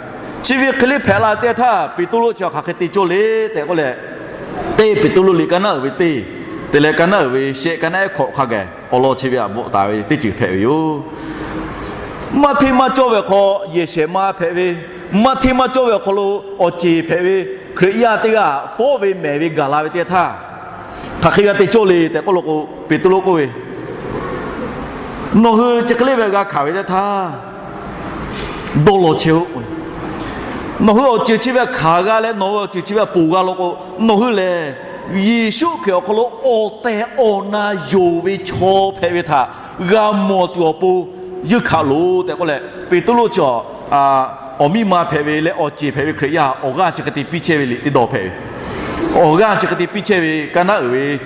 Chi ve hk'e le hpehꞈ la teˇ htaˇ, Peˍtruˆ chi hk'aˬ hk'e te cawˇ le tehꞈ k'oˆ leh, teˇ Peˍtruˆ liꞈ ka naˉ uiˍ ve teˇ, te leh ka naˉ uiˍ ve shehˆ, ka naˉ ehˉ hkawꞈ hk'a gaˬ awˬ lawn chi ve aꞈ bvuhꞈ taˍ ve teˇ ceuˬ hpehꞈ ve yoˬ. Maˇ hteˇ maˇ cawˇ ve hk'aw yehˬ shehˍ ma hpehꞈ ve, maˇ hteˇ maˇ cawˇ ve awˬ hk'aw lo awˬ ceˬ hpehꞈ ve Hkriꞈ yaˇ teˇ g'aˇ fawˉ ve mehˍ ve gaˬ la ve teˇ htaˇ, hk'aˬ hk'e g'a te cawˇ le tehꞈ k'oˆ lo k'o, Peˍtruˆ k'oˆ ve, Nawˬ hui chi hk'e le ve g'a hkanˍ ve teˇ htaˇ, dawˇ law chehˇ-oˆ. Nawˬ hui awˬ ceuˬ chi ve htaꞈ hkanˍ g'a leh nawˬ hui awˬ ceuˬ chi ve htaꞈ ponˬ g'a law k'o, nawˬ hui lehˬ Yeˍsuˆ Hkriꞈ awˬ hk'aw lo awˬ tehˬ awˬ na yonˍ ve chaw hpehꞈ ve htaꞈ g'a mawˬ tuˬ awˬ pon yeunˇ hkanˍ loˬ tehꞈ k'oˆ leh, Peˍtruˆ chi awˬ miˇ ma hpehꞈ ve leh awˬ ceˬ hpehꞈ ve Hkriꞈ yaˇ awˬ g'aˇ chi hk'e te piˇ chehˇ ve liꞈ teˇ dawˇ hpehꞈ ve, awˬ g'aˇ chi hk'e te piˇ chehˇ ve kaˇ naˉ uiˍ ve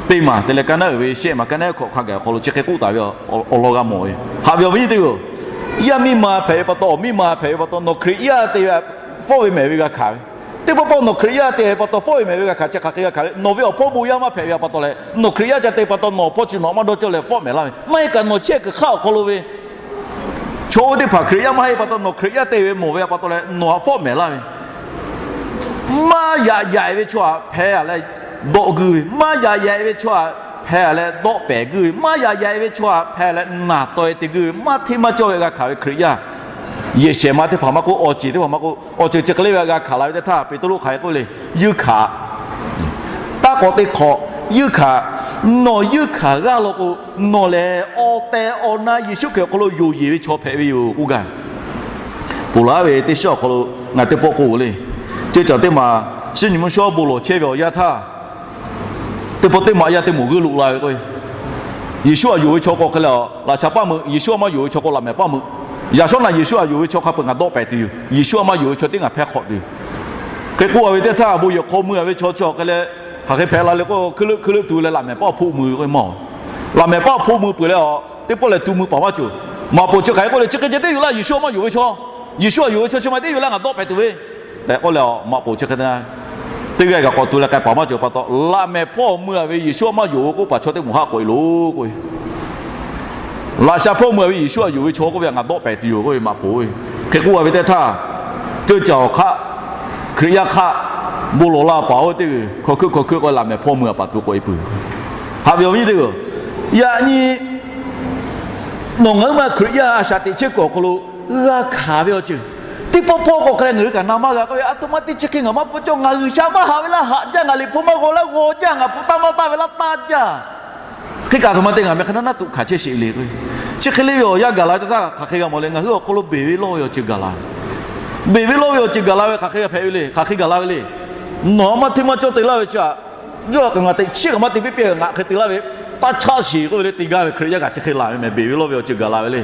teˇ maˬ te leh kaˇ naˉ uiˍ ve shehˆ maˬ kaˇ naˉ hkawꞈ hk'a gaˬ awˬ hk'aw lo chi hk'e k'oˆ taˍ ve awˬ lawn g'a mawˬ ve. Haꞈ ve awˬ viˉ nyi teˇ hpaˍ-oˬ, yaˇ miˇ ma hpehꞈ ve pa taw, awˬ miˇ ma hpehꞈ ve pa taw, nawˬ Hkriꞈ yaˇ te ve fawˉ ve mehˍ ve g'a hkanˍ ve. Teˇ pawˆ pawˆ nawˬ Hkriꞈ yaˇ te ve pa taw fawˉ ve mehˍ ve g'a hkanˍ chi hk'aˬ hk'e g'a hkanˍ ve, nawˬ ve awˬ hpawˇ bon yaˇ maˇ hpehꞈ ve pa taw leh, nawˬ Hkriꞈ yaˇ ca te pa taw nawˬ awˬ hpawˇ chi nawˬ maˇ dawˇ cawˇ leh fawˉ mehˍ laˇ ve maˇ heˆ kaꞈ, nawˬ chehˇ kuiˬ hk'aˇ awˬ hk'aw lo ve chaw oˇ teˇ hpaˍ Hkriꞈ yaˇ maˇ heˆ pa taw nawˬ Hkriꞈ yaˇ te ve mawˬ ve pa taw leh nawˬ htaꞈ fawˉ mehˍ laˇ ve. Maˇ yaꞈ yaꞈ ve chaw htaꞈ hpeh-a leh dawˆ guiˇ ve, maˇ yaꞈ yaꞈ ve chaw htaꞈ hpeh-a leh dawˆ pehˍ guiˇ ve, maˇ yaꞈ yaꞈ ve chaw htaꞈ hpeh-a leh naˬ taw-e te guiˇ ve, maˇ hteˇ maˇ cawˇ ve g'a hkanˍ ve Hkriꞈ yaˇ, yehˬ shehˍ ma teˇ hpaˍ maˇ k'oˆ, awˬ ceˬ teˇ hpaˍ maˇ k'oˆ, awˬ ceuˬ chi hk'e le ve g'a hkanˍ la ve teˇ htaˇ, Peˍtruˆ hk'aˬ hk'e k'oˆ le, yeunˇ hkanˍ. Taˇ k'awꞈ te hk'awꞈ, yeunˇ hkanˍ. Nawˬ yeunˇ hkanˍ g'aˇ law k'o, nawˬ lehˬ awˬ tehˬ awˬ na Yeˍsuˆ Hkriꞈ awˬ hk'aw lo yonˍ yeˬ ve chaw hpehꞈ ve yoˬ k'oˆ gaˇ. Ponˬ laˬ ve teˇ shiˉ awˬ hk'aw lo ngaˬ teˇ pawˆ k'oˆ le, ceuˇ caˬ teˇ maˬ shiˉ nyi mvuhˇ shawˉ bon lawˬ chehˇ ve awˬ yanˇ htaˇ, teˇ pawˆ teˇ maˬ yaˇ teˇ moˍ g'uiˇ loꞈ la ve k'o, Yeˍsuˆ htaꞈ yonˍ ve chaw k'o hk'e leh laꞈ sha paˇ meuꞈ, Yeˍsuˆ htaꞈ maˇ yonˍ ve chaw k'o laꞈ mehˍ paˇ meuꞈ. Yaꞈ shawˉ naꞈ Yeˍsuˆ htaꞈ yonˍ ve chaw hk'a peu-eˬ ngaˬ dawˆ pehˍ tuˬ yoˬ. Yeˍsuˆ htaꞈ maˇ yonˍ ve chaw teˇ ngaˬ hpehˇ hk'awꞈ tuˬ yoˬ. Hk'e k'oˆ ve teˇ htaˇ, bon yehˬ hk'aw mui-a ve chaw chi awˬ hk'e leh, hk'aˬ hk'e hpehꞈ la le k'o, hkuiˇ leuˆ hkuiˇ leuˆ tu leh laꞈ mehˍ paˇ hpoˆ mui k'o maˇ-oˬ. Laꞈ mehˍ paˇ hpoˆ mui peuˬ leh a, teˇ pawˆ lehˬ tu mui paˍ maˇ cawˬ. Maꞈ poˍ chi hk'aˬ hk'e k'oˆ le, chi hk'e ceh teˇ yuˬ laˇ, Yeˍsuˆ htaꞈ maˇ yonˍ ve chaw, Yeˍsuˆ htaꞈ yonˍ ve chaw chi ma teˇ yuˬ laˇ ngaˬ dawˆ pehˍ tuˬ ve tehꞈ k'oˆ leh a, maꞈ poˍ chi hk'e te na teˇ g'aˇ kaꞈ k'awꞈ tu leh k'ai paˍ maˇ cawˬ pa taw, laꞈ mehˍ hpawˇ mui-a ve Yeˍsuˆ htaꞈ maˇ yonˍ ve k'oˆ paˍ chaw teˇ moˍ haˆ k'oꞈ-e loˬ k'oˆ ve. Laꞈ sha hpawˇ mui-a ve Yeˍsuˆ htaꞈ yonˍ ve chaw k'oˆ ve ngaˬ dawˆ pehˍ tuˬ yoˬ k'oˆ ve maꞈ poˍ ve. Hk'e k'oˆ-a ve teˇ htaˇ, ceuˇ caˬ awˬ hk'aˆ, Hkriꞈ yaˇ hk'aˆ, bon lawˬ la paˍ oˇ teˇ g'uiˬ hkawꞈ hkuˆ hkawꞈ hkuˆ k'o laꞈ mehˍ hpawˇ mui-a paˍ tu k'oꞈ-e peuˬ. Haꞈ ve awˬ viˉ teˇ g'uiˬ, yaꞈ nyi nawˬ ngaˬ huiˉ ma Hkriꞈ yaˇ a shaꞈ teꞈ chehˇ kuiˬ awˬ hk'aw lo g'a hkanˍ ve awˬ ceuˬ teˇ pawˆ pawˆ k'awꞈ hk'e leh ngaˬ hui kaꞈ na maˇ g'a k'oˆ ve, aˬ htoꞈ ma te chi hk'e ngaˬ maˇ hpfuhˇ cawˇ, ngaˬ G'uiˬsha maˇ haꞈ ve laˇ haꞈ jaˇ, ngaˬ liꞈ hpu maˇ g'aw laˇ g'aw jaˇ, ngaˬ hpu taˇ maˇ taˇ ve laˇ taˇ jaˇ. Hk'e kaꞈ aˬ htoꞈ ma te ngaˬ meh hk'e naˉ naˉ tuꞈ hkanˍ chehˇ sheˍ ve le k'o, chi hk'e le ve awˬ yanˇ gaˬ la ve teˇ htaˇ hk'aˬ hk'e g'a mawˬ le, ngaˬ hui awˬ hk'aw lo beˬ ve lawˇ ve awˬ ceuˬ gaˬ la ve, beˬ ve lawˇ ve awˬ ceuˬ gaˬ la ve hk'aˬ hk'e g'a hpehꞈ ve le, hk'aˬ hk'e gaˬ la ve le. Nawˬ maˇ hteˇ maˇ cawˇ te laˇ ve chi htaꞈ, yawˇ kaꞈ ngaˬ teꞈ chiˉ kaꞈ maˇ te piˇ piˇ, ngaˬ hk'e te laˇ ve taˇ chaˇ sheˍ k'oˆ ve le, te gaˇ ve Hkriꞈ yaˇ kaꞈ chi hk'e laˬ ve mehˍ, beˬ ve lawˇ ve awˬ ceuˬ gaˬ la ve le.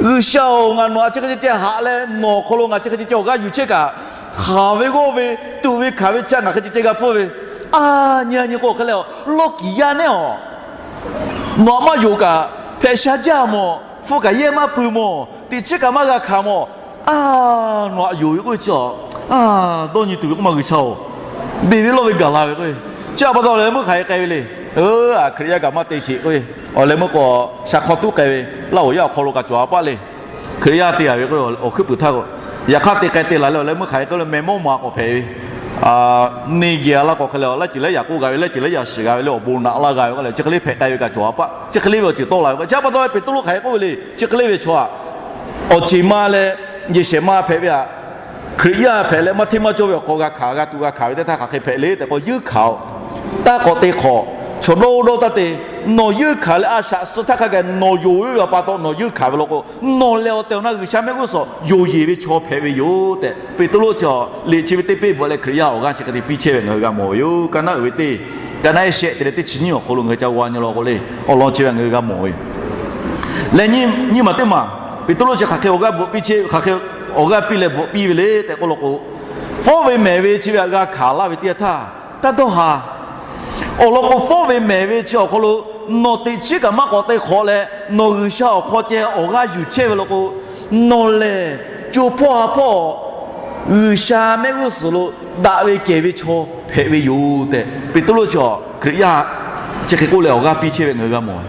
G'uiˬsha-oˬ, ngaˬ nawˬ htaꞈ chi hk'e ceh ceh haꞈ leh nawˬ awˬ hk'aw lo ngaˬ chi hk'e ceh ceh awˬ g'aˇ yuˬ chehˇ kaꞈ, hk'aˬ ve g'awˇ ve tuꞈ ve hkanˍ ve chi ngaˬ hk'e ceh ceh g'a hpfuhˇ ve, a nyi a nyi k'o hk'e leh a, lawˇ kiˍ yaˇ neˉ-aˬ, nawˬ htaꞈ maˇ yonˍ kaꞈ hpehꞈ sha jaˇ mawˬ, hpu kaꞈ yehˇ maˇ pui mawˬ, teꞈ chiˉ kaꞈ maˇ g'a hkanˍ mawˬ, a, nawˬ htaꞈ yonˍ ve k'oˆ ve chi a, dawˇ nyi tuˬ ve k'oˆ ma G'uiˬsha-oˬ, beˬ ve lawˇ ve gaˬ la ve k'o, chi htaꞈ pa taw leh meuˇ hk'aˬ hk'e k'ai ve le. Hkriꞈ yaˇ kaꞈ maˇ te sheˍ k'o, awˬ leh meuˇ k'o sha hk'aw tuˉ k'ai ve, Laˇ huˍ yaˇ awˬ hk'aw lo kaꞈ cawˬ a paˆ le. Hkriꞈ yaˇ te-a ve k'o awˬ hkuiˉ puiˍ htaˇ k'o, yaꞈ hk'aˇ te k'ai te laˬ leh awˬ leh meuˇ hk'aˬ hk'e k'oˆ leh meh mawˇ ma k'awꞈ hpehꞈ ve, neˇ geh a laˇ k'o hk'e leh a, laiˉ ceuˬ laiˉ yaꞈ k'oˆ g'a ve, laiˉ ceuˬ laiˉ yaꞈ shiˍ g'a ve le, awˬ bon naꞈ laˇ g'a ve k'oˆ leh chi hk'e le hpehꞈ k'ai ve kaꞈ cawˬ a paˆ, chi hk'e le ve awˬ ceuˬ tawˆ la ve k'o, chi htaꞈ pa taw Peˍtruˆ hk'aˬ hk'e k'oˆ ve le, chi hk'e le ve chaw htaꞈ awˬ ceˬ ma leh yehˬ shehˍ ma hpehꞈ ve htaꞈ Hkriꞈ yaˇ hpehꞈ leh maˇ hteˇ maˇ cawˇ ve awˬ hk'aw g'a hkanˍ g'a tuꞈ g'a hkanˍ ve teˇ htaˇ hk'aˬ hk'e hpehꞈ le tehꞈ k'o, yeunˇ hkanˍ-oˬ. Taˇ k'awꞈ te hk'awꞈ, chaw dawˇ dawˇ taˇ te. Nawˬ yeunˇ hkanˍ leh a shaꞈ suh htaˇ hk'a gaˬ nawˬ yonˍ ve pa taw nawˬ yeunˇ hkanˍ ve law k'o, nawˬ lehˬ awˬ tehˬ awˬ na G'uiˬsha mehˆ g'uˇ suhˍ yonˍ yeˬ ve chaw hpehꞈ ve yoˬ tehꞈ Peˍtruˆ chi liꞈ chi ve teˇ peˇ bvuhꞈ leh Hkriꞈ yaˇ awˬ g'aˇ chi hk'e te piˇ chehˇ ve ngaˬ hui g'a mawˬ ve yoˬ. Kaˇ naˉ uiˍ ve teˇ, kaˇ naˉ ehˉ shehˆ te leh teˇ chi nyiˇ awˬ hk'aw lo ngaˬ hui ca g'a nyi law k'o le, awˬ lawn chi ve ngaˬ hui g'a mawˬ ve yoˬ. Leh nyi, nyi maˬ teˇ maˬ Peˍtruˆ chi hk'aˬ hk'e awˬ g'aˇ bvuhꞈ piˇ chehˇ, hk'aˬ hk'e awˬ g'aˇ piˇ leh bvuhꞈ piˇ ve le tehꞈ k'oˆ law k'o, fawˉ ve mehˍ ve chi ve htaꞈ g'a hkanˍ laˇ ve teˇ yanˇ htaˇ, taˇ dawˇ haˍ. Awˬ lawn k'o, fawˉ ve mehˍ ve chi awˬ hk'aw lo nawˬ teꞈ chiˉ kaꞈ maˇ k'awꞈ te hk'awꞈ leh, nawˬ G'uiˬsha awˬ hk'aw ceh awˬ g'aˇ yuˬ chehˇ ve law k'o, nawˬ lehˬ co hpawˇ ha hpawˇ G'uiˬsha mehˆ g'uˇ suhˍ lo daꞈ ve kehˬ ve chaw hpehꞈ ve yoˬ tehꞈ Peˍtruˆ chi Hkriꞈ yaˇ chi hk'e k'oˆ leh awˬ g'aˇ piˇ chehˇ ve ngaˬ hui g'a mawˬ.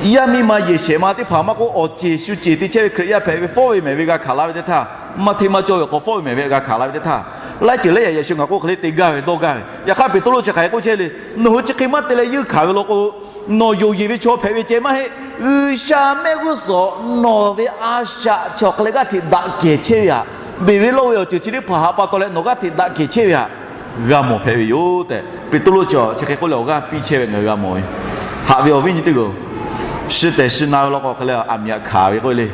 Yaˇ miˇ ma yehˬ shehˍ ma teˇ hpaˍ maˇ k'oˆ, awˬ ceˬ shu ceˬ te chehˇ ve Hkriꞈ yaˇ hpehꞈ ve fawˉ ve mehˍ ve g'a hkanˍ la ve teˇ htaˇ, maˇ hteˇ maˇ cawˇ ve hk'aw fawˉ ve mehˍ ve g'a hkanˍ la ve teˇ htaˇ, laiˉ ceuˬ laiˉ yaꞈ yaꞈ shu ngaˬ k'oˆ hk'e le te gaˇ ve dawˇ gaˇ ve. Yaꞈ hk'aˇ Peˍtruˆ chi hk'aˬ hk'e k'oˆ chehˇ le, nawˬ hui chi hk'e maˇ te leh yeunˇ hkanˍ ve law k'o, nawˬ yonˍ yeˬ ve chaw hpehꞈ ve ceh maˇ heˆ. G'uiˬsha mehˆ g'uˇ suhˍ nawˬ ve a shaꞈ chi awˬ hk'e leh g'aˇ hteꞈ daꞈ kehˬ chehˇ ve htaꞈ, beˬ ve lawˇ ve awˬ ceuˬ chi teˇ hpaˍ htaꞈ pa taw leh nawˬ g'aˇ hteꞈ daꞈ kehˬ chehˇ ve htaꞈ g'a mawˬ hpehꞈ ve yoˬ tehꞈ Peˍtruˆ chi hk'e k'oˆ leh awˬ g'aˇ piˇ chehˇ ve ngaˬ hui g'a mawˬ ve. Haꞈ ve awˬ viˉ nyi teˇ g'aˇ-oˬ, Shi tehˬ shi na ve law k'o hk'e leh aˬ miˍ aꞈ hkanˍ ve k'oˆ ve le.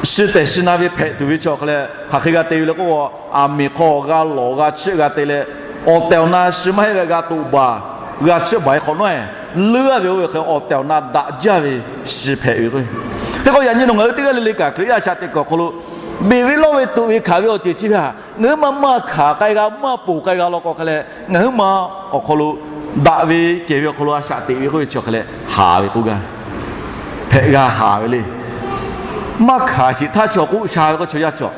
Shi tehˬ shi na ve hpehꞈ tuˬ ve chi awˬ hk'e leh hk'aˬ hk'e g'a te ve le k'o, aˬ miˍ hk'aw g'a lawˬ g'a chiˆ g'a te leh, awˬ tehˬ awˬ na shi maˇ heˆ ve g'a toꞈ baˬ g'a chiˆ baˬ ve hk'awꞈ nawˉ-e, leuˉ-a ve oˇ ve hk'e awˬ tehˬ awˬ na daꞈ jaˇ ve shi hpehꞈ ve k'o, hk'e k'o yaꞈ nyi nawˬ ngaˬ hui teˇ g'aˇ le le kaꞈ Hkriꞈ yaˇ shaꞈ teꞈ kuiˬ awˬ hk'aw lo beˬ ve lawˇ ve tuꞈ ve hkanˍ ve awˬ ceuˬ chi ve htaꞈ ngaˬ hui maˇ maˇ hkanˍ k'ai g'a, maˇ ponˬ k'ai g'a law k'o hk'e leh, ngaˬ hui ma awˬ hk'aw lo daꞈ ve kehˬ ve awˬ hk'aw lo a shaꞈ teꞈ ve k'oˆ ve chi awˬ hk'e leh haˍ ve k'oˆ gaˇ, hpehꞈ g'a haˍ ve le. Maˇ hkanˍ sheˍ htaˇ chaw k'oˆ sha ve k'o chaw yaˇ cawˬ,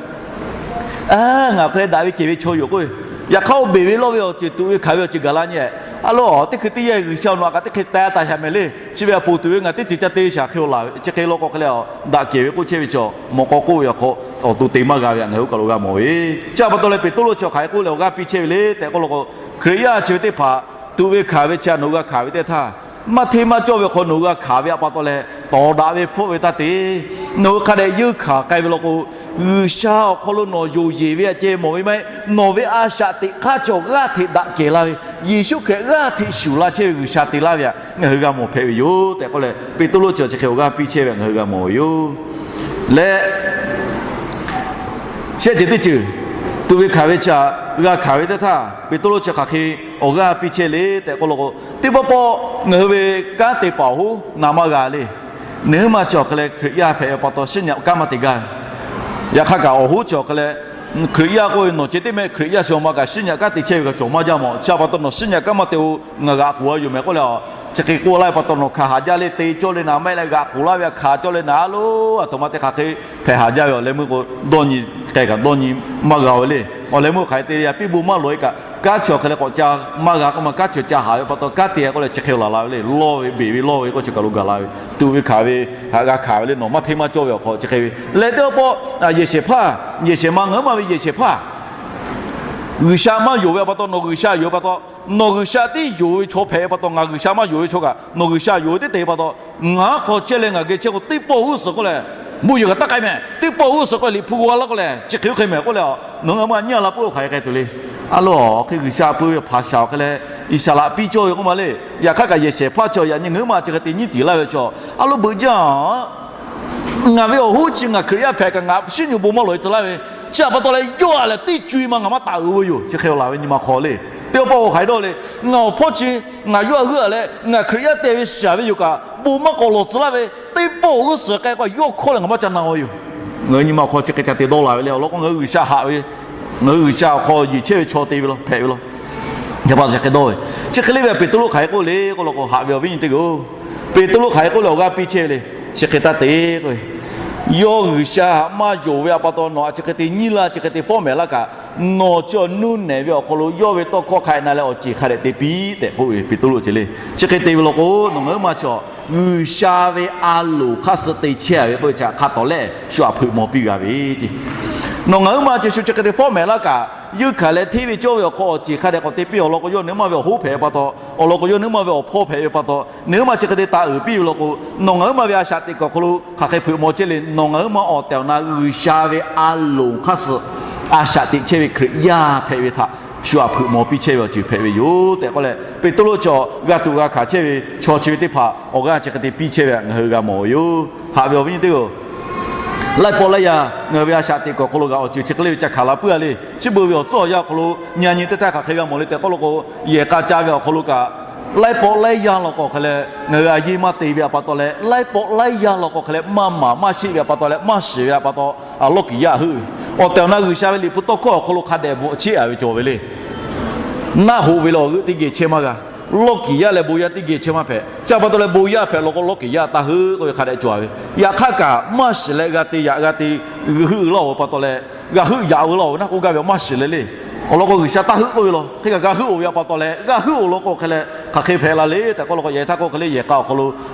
ngaˬ hk'e leh daꞈ ve kehˬ ve chaw yoˬ k'oˆ ve. Yaꞈ hk'aˇ oˇ beˬ ve lawˇ ve awˬ ceuˬ tuꞈ ve hkanˍ ve awˬ ceuˬ gaˬ la nyi-e. A lo, teˇ hkui teˇ yanˇ G'uiˬsha awˬ naw kaꞈ teˇ hk'e teh taˍ shaˍ mehˍ le. Chi ve a ponˬ tuˬ ve ngaˬ teˇ ceuˬ ca te shaˍ hk'e-o laˬ ve chi hk'e law k'o hk'e leh, daꞈ kehˬ ve k'oˆ chehˇ ve chaw mawꞈ k'aw k'oˆ ve awˬ hk'aw awˬ to te maˇ g'a ve htaꞈ ngaˬ hui kaˬ lo g'a mawˬ ve. Chi a pa taw leh Peˍtruˆ chi hk'aˬ hk'e k'oˆ leh awˬ g'aˇ piˇ chehˇ ve le tehꞈ k'oˆ law k'o, Hkriꞈ yaˇ chi ve teˇ hpaˍ tuꞈ ve hkanˍ ve chi htaꞈ nawˬ hui g'a hkanˍ ve teˇ htaˇ, maˇ hteˇ maˇ cawˇ ve awˬ hk'aw nawˬ hui g'a hkanˍ ve a pa taw leh tawˍ daꞈ ve hpfuhˆ ve taˇ te. Nawˬ hui hk'a dehꞈ yeunˇ hkanˍ k'ai ve law k'o, G'uiˬsha awˬ hk'aw lo nawˬ yonˍ yeˬ ve htaꞈ ceh mawˬ ve maˇ heˆ. Nawˬ ve a shaꞈ teꞈ hk'aˇ chaw g'aˇ hteꞈ daꞈ kehˬ laˇ ve, Yeˍsuˆ Hkriꞈ g'aˇ hteꞈ shuˍ la chehˇ ve G'uiˬsha te laˇ ve htaꞈ ngaˬ hui g'a mawˬ hpehꞈ ve yoˬ tehꞈ k'oˆ leh, Peˍtruˆ chi chi hk'e awˬ g'aˇ piˇ chehˇ ve htaꞈ ngaˬ hui g'a mawˬ ve yoˬ. Leh shehˆ ceuˬ teˇ ceuˬ tuꞈ ve hkanˍ ve chi htaꞈ g'a hkanˍ ve teˇ htaˇ, Peˍtruˆ chi hk'aˬ hk'e awˬ g'aˇ piˇ chehˇ le tehꞈ k'oˆ law k'o, teˇ pawˆ pawˆ ngaˬ hui ve kanˉ te paˍ awˬ hoˉ na maˇ g'a le. Nawˬ hui ma chi awˬ hk'e leh Hkriꞈ yaˇ hpehꞈ ve pa taw shiˉ nyi kanˉ maˇ te gaˇ ve. Yaꞈ hk'aˇ kaꞈ awˬ hoˉ chi awˬ hk'e leh Hkriꞈ yaˇ k'oˆ ve nawˬ ceh teˇ mehˆ Hkriꞈ yaˇ shu ma kaꞈ shiˉ nyi kanˉ te chehˇ ve kaꞈ cawˬ maˇ jaˇ mawˬ. Chi a pa taw nawˬ shiˉ nyi kanˉ maˇ te-o, ngaˬ g'aꞈ k'oˬ a yoˬ mehˍ k'oˆ leh, chi hk'e k'oˆ laˇ ve pa taw nawˬ hkanˍ haˍ jaˇ le, te cawˇ le naˍ maˇ heˆ leh g'aꞈ k'oˬ laˇ ve htaꞈ hkanˍ cawˇ le naˍ a lo, aˬ htoꞈ ma te hk'aˬ hk'e hpehꞈ haˍ jaˇ ve awˬ leh meuˇ k'o, dawˇ nyi k'ai kaꞈ dawˇ nyi maˇ g'a ve le. Awˬ leh meuˇ hk'aˬ hk'e te yaꞈ piˇ bon maˇ lawˬ-e kaꞈ, kanˉ chi awˬ hk'e leh k'awꞈ ca maˇ g'a k'oˆ ma, kanˉ chi ca haˍ ve pa taw kanˉ te k'oˆ leh chi hk'e laˬ la ve le. Lawˇ ve beˬ ve lawˇ ve k'oˆ chi kaˬ lo gaˬ la ve, tuꞈ ve hkanˍ ve htaꞈ g'a hkanˍ ve le. Nawˬ maˇ hteˇ maˇ cawˇ ve awˬ hk'aw chi hk'e ve leh teˇ pawˆ pawˆ yehˬ shehˍ hpaˇ, yehˬ shehˍ ma ngaˬ hui ma ve yehˬ shehˍ hpaˇ G'uiˬsha maˇ yonˍ ve a pa taw nawˬ G'uiˬsha yonˍ ve pa taw, nawˬ G'uiˬsha tiˉ yonˍ ve chaw hpehꞈ ve pa taw, ngaˬ G'uiˬsha maˇ yonˍ ve chaw kaꞈ nawˬ G'uiˬsha yonˍ ve teˇ te pa taw, ngaˬ hk'aw chehˇ leh ngaˬ geh chehˇ k'o teˇ pawˆ g'uˇ suhˍ k'oˆ leh, bon yehˬ kaꞈ taˇ k'ai mehˍ, teˇ pawˆ g'uˇ suhˍ k'oˆ leh Liꞈ hpu g'a laˇ k'oˆ leh chi hk'e oˇ hk'e mehˍ k'oˆ leh, nawˬ ngaˬ hui ma nyiˇ a la puiˉ-o hk'aˬ hk'e k'ai tuˬ le. A lo, hk'e G'uiˬsha peu ve hpaˍ shaˍ awˬ hk'e leh Iˉsaˍreˍlaˆ piˇ cawˇ ve k'oˆ ma le. Yaꞈ hk'aˇ kaꞈ yehˬ shehˍ hpaˇ chi yaꞈ nyi ngaˬ hui ma chi hk'e te nyiˉ tiˍ laˇ ve chaw, a lo beuꞈ jaˇ Ngaˬ ve awˬ hoˉ chi ngaˬ Hkriꞈ yaˇ hpehꞈ kaꞈ ngaˬ shiˉ nyi bon maˇ lawˬ-e tcuh laˇ ve, chi a pa taw leh yawˇ a lehˬ teˇ co-e ma ngaˬ maˇ taˍ uiˍ ve yoˬ. Chi hk'e laˬ ve nyi ma hk'aw le. Teˇ pawˆ pawˆ k'o hk'aˬ hk'e dawˇ le, ngaˬ awˬ hpawˇ chi ngaˬ yawˇ a g'euˆ a leh ngaˬ Hkriꞈ yaˇ te ve shaˍ ve yoˬ kaꞈ bon maˇ k'awꞈ lawˬ tcuh laˇ ve, teˇ pawˆ g'uˇ suhˍ k'ai k'o yawˇ hkawˇ leh ngaˬ maˇ ca na-o yoˬ. Ngaˬ hui nyi ma hk'aw chi hk'e ca te dawˇ la ve le. Awˬ lawn k'o ngaˬ hui G'uiˬsha haꞈ ve, ngaˬ hui G'uiˬsha awˬ hk'aw yeˬ chehˇ ve chaw te ve law hpehꞈ ve law. Chi hk'e dawˇ ve, chi hk'e le ve Peˍtruˆ hk'aˬ hk'e k'oˆ le k'oˆ law k'o, haꞈ ve awˬ viˉ nyi teˇ hpaˍ-oˬ, Peˍtruˆ hk'aˬ hk'e k'oˆ leh awˬ g'aˇ piˇ chehˇ ve le. Chi hk'e taˇ te k'o, yawˇ G'uiˬsha haꞈ maˇ yonˍ ve a pa taw nawˬ a chi hk'e te nyiˇ laˇ, chi hk'e te fawˉ mehˍ laˇ kaꞈ, nawˬ chi awˬ nuˇ nehˬ ve awˬ hk'aw lo yawˇ ve tawˇ hkawˇ hk'a-e na leh awˬ ceˬ hk'a dehꞈ te piˇ tehꞈ k'oˆ ve Peˍtruˆ ce le. Chi hk'e te ve law k'o, nawˬ ngaˬ hui ma chaw G'uiˬsha ve a loˍ hk'aˇ suh te chehˇ ve k'oˆ ve chi hk'a tawˍ lehˬ shu aꞈ hpeuꞈ maw piˇ g'a ve ce. Nawˬ ngaˬ hui ma chi shu chi hk'e te fawˉ mehˍ laˇ kaꞈ, yeunˇ hkanˍ leh hteˇ ve cawˇ ve awˬ hk'aw awˬ ceˬ hk'a dehꞈ k'awꞈ te piˇ awˬ lawn k'o, yawˇ nawˬ hui ma ve awˬ hoˉ hpehꞈ ve pa taw, awˬ lawn k'o yawˇ nawˬ hui ma ve awˬ hpawˇ hpehꞈ ve pa taw, nawˬ hui ma chi hk'e te taˍ uiˍ piˇ ve law k'o, nawˬ ngaˬ hui ma ve a shaꞈ teꞈ kuiˬ awˬ hk'aw lo hk'aˬ hk'e hpeuꞈ maw chehˇ le. Nawˬ ngaˬ hui ma awˬ tehˬ awˬ na G'uiˬsha ve a loˍ hk'aˇ suh a shaꞈ teꞈ chehˇ ve Hkriꞈ yaˇ hpehꞈ ve htaꞈ shu aꞈ hpeuꞈ maw piˇ chehˇ ve awˬ ceuˬ hpehꞈ ve yoˬ tehꞈ k'oˆ leh, Peˍtruˆ chaw g'a tuꞈ g'a hkanˍ chehˇ ve chaw chi ve teˇ hpaˍ awˬ g'aˇ chi hk'e te piˇ chehˇ ve htaꞈ ngaˬ hui g'a mawˬ ve yoˬ. Haꞈ ve awˬ viˉ nyi teˇ hpaˍ-oˬ, laiˉ pawˆ laiˉ yaˇ ngaˬ hui ve a shaꞈ teꞈ kuiˬ awˬ hk'aw lo g'a awˬ ceuˬ chi hk'e le ve ca hkanˍ la puiˉ-a le. Chi beuꞈ ve awˬ tcuhˉ awˬ yanˇ awˬ hk'aw lo nyi a nyi teˇ htaˇ hk'aˬ hk'e g'a mawˬ le tehꞈ k'oˆ law k'o, yehˬ k'a ca ve awˬ hk'aw lo kaꞈ, laiˉ pawˆ laiˉ yaˇ law k'o hk'e leh ngaˬ hui a yeˇ maˇ te ve a pa taw leh, laiˉ pawˆ laiˉ yaˇ law k'o hk'e leh maˇ maˍ maˇ sheˆ ve a pa taw leh, maˇ shiˍ ve a pa taw, lawˇ kiˍ yaˇ heuˆ ve, awˬ tehˬ awˬ na G'uiˬsha ve Liꞈ hpu tawˇ hkawˇ awˬ hk'aw lo hk'a dehꞈ bvuhꞈ cheˆ-a ve cawˬ ve le. Naˆ hoꞈ ve leh awˬ g'euˆ teˇ geh chehˇ maˇ g'a. Lawˇ kiˍ yaˇ leh bon yaˇ teˇ geh chehˇ maˇ hpehꞈ. Chi a pa taw leh bon yaˇ hpehꞈ law k'o lawˇ kiˍ yaˇ taˇ heuˆ k'oˆ ve hk'a dehꞈ cawˬ ve. Yaꞈ hk'aˇ kaꞈ maˇ shiˍ leh g'a te yaꞈ g'a te g'euˆ heuˆ laˇ-oˬ ve pa taw leh, g'a heuˆ yaꞈ-oˬ ve laˇ-oˬ ve naˆ k'oˆ gaˇ ve maˇ shiˍ leh le. Awˬ lawn k'o G'uiˬsha taˇ heuˆ k'oˆ ve law. Hk'e kaꞈ g'a heuˆ-oˬ ve a pa taw leh, g'a heuˆ-oˬ law k'o hk'e leh hk'aˬ hk'e hpehꞈ la le tehꞈ k'oˆ law k'o, yehˬ htaˇ k'o hk'e le yehˬ k'a awˬ hk'aw lo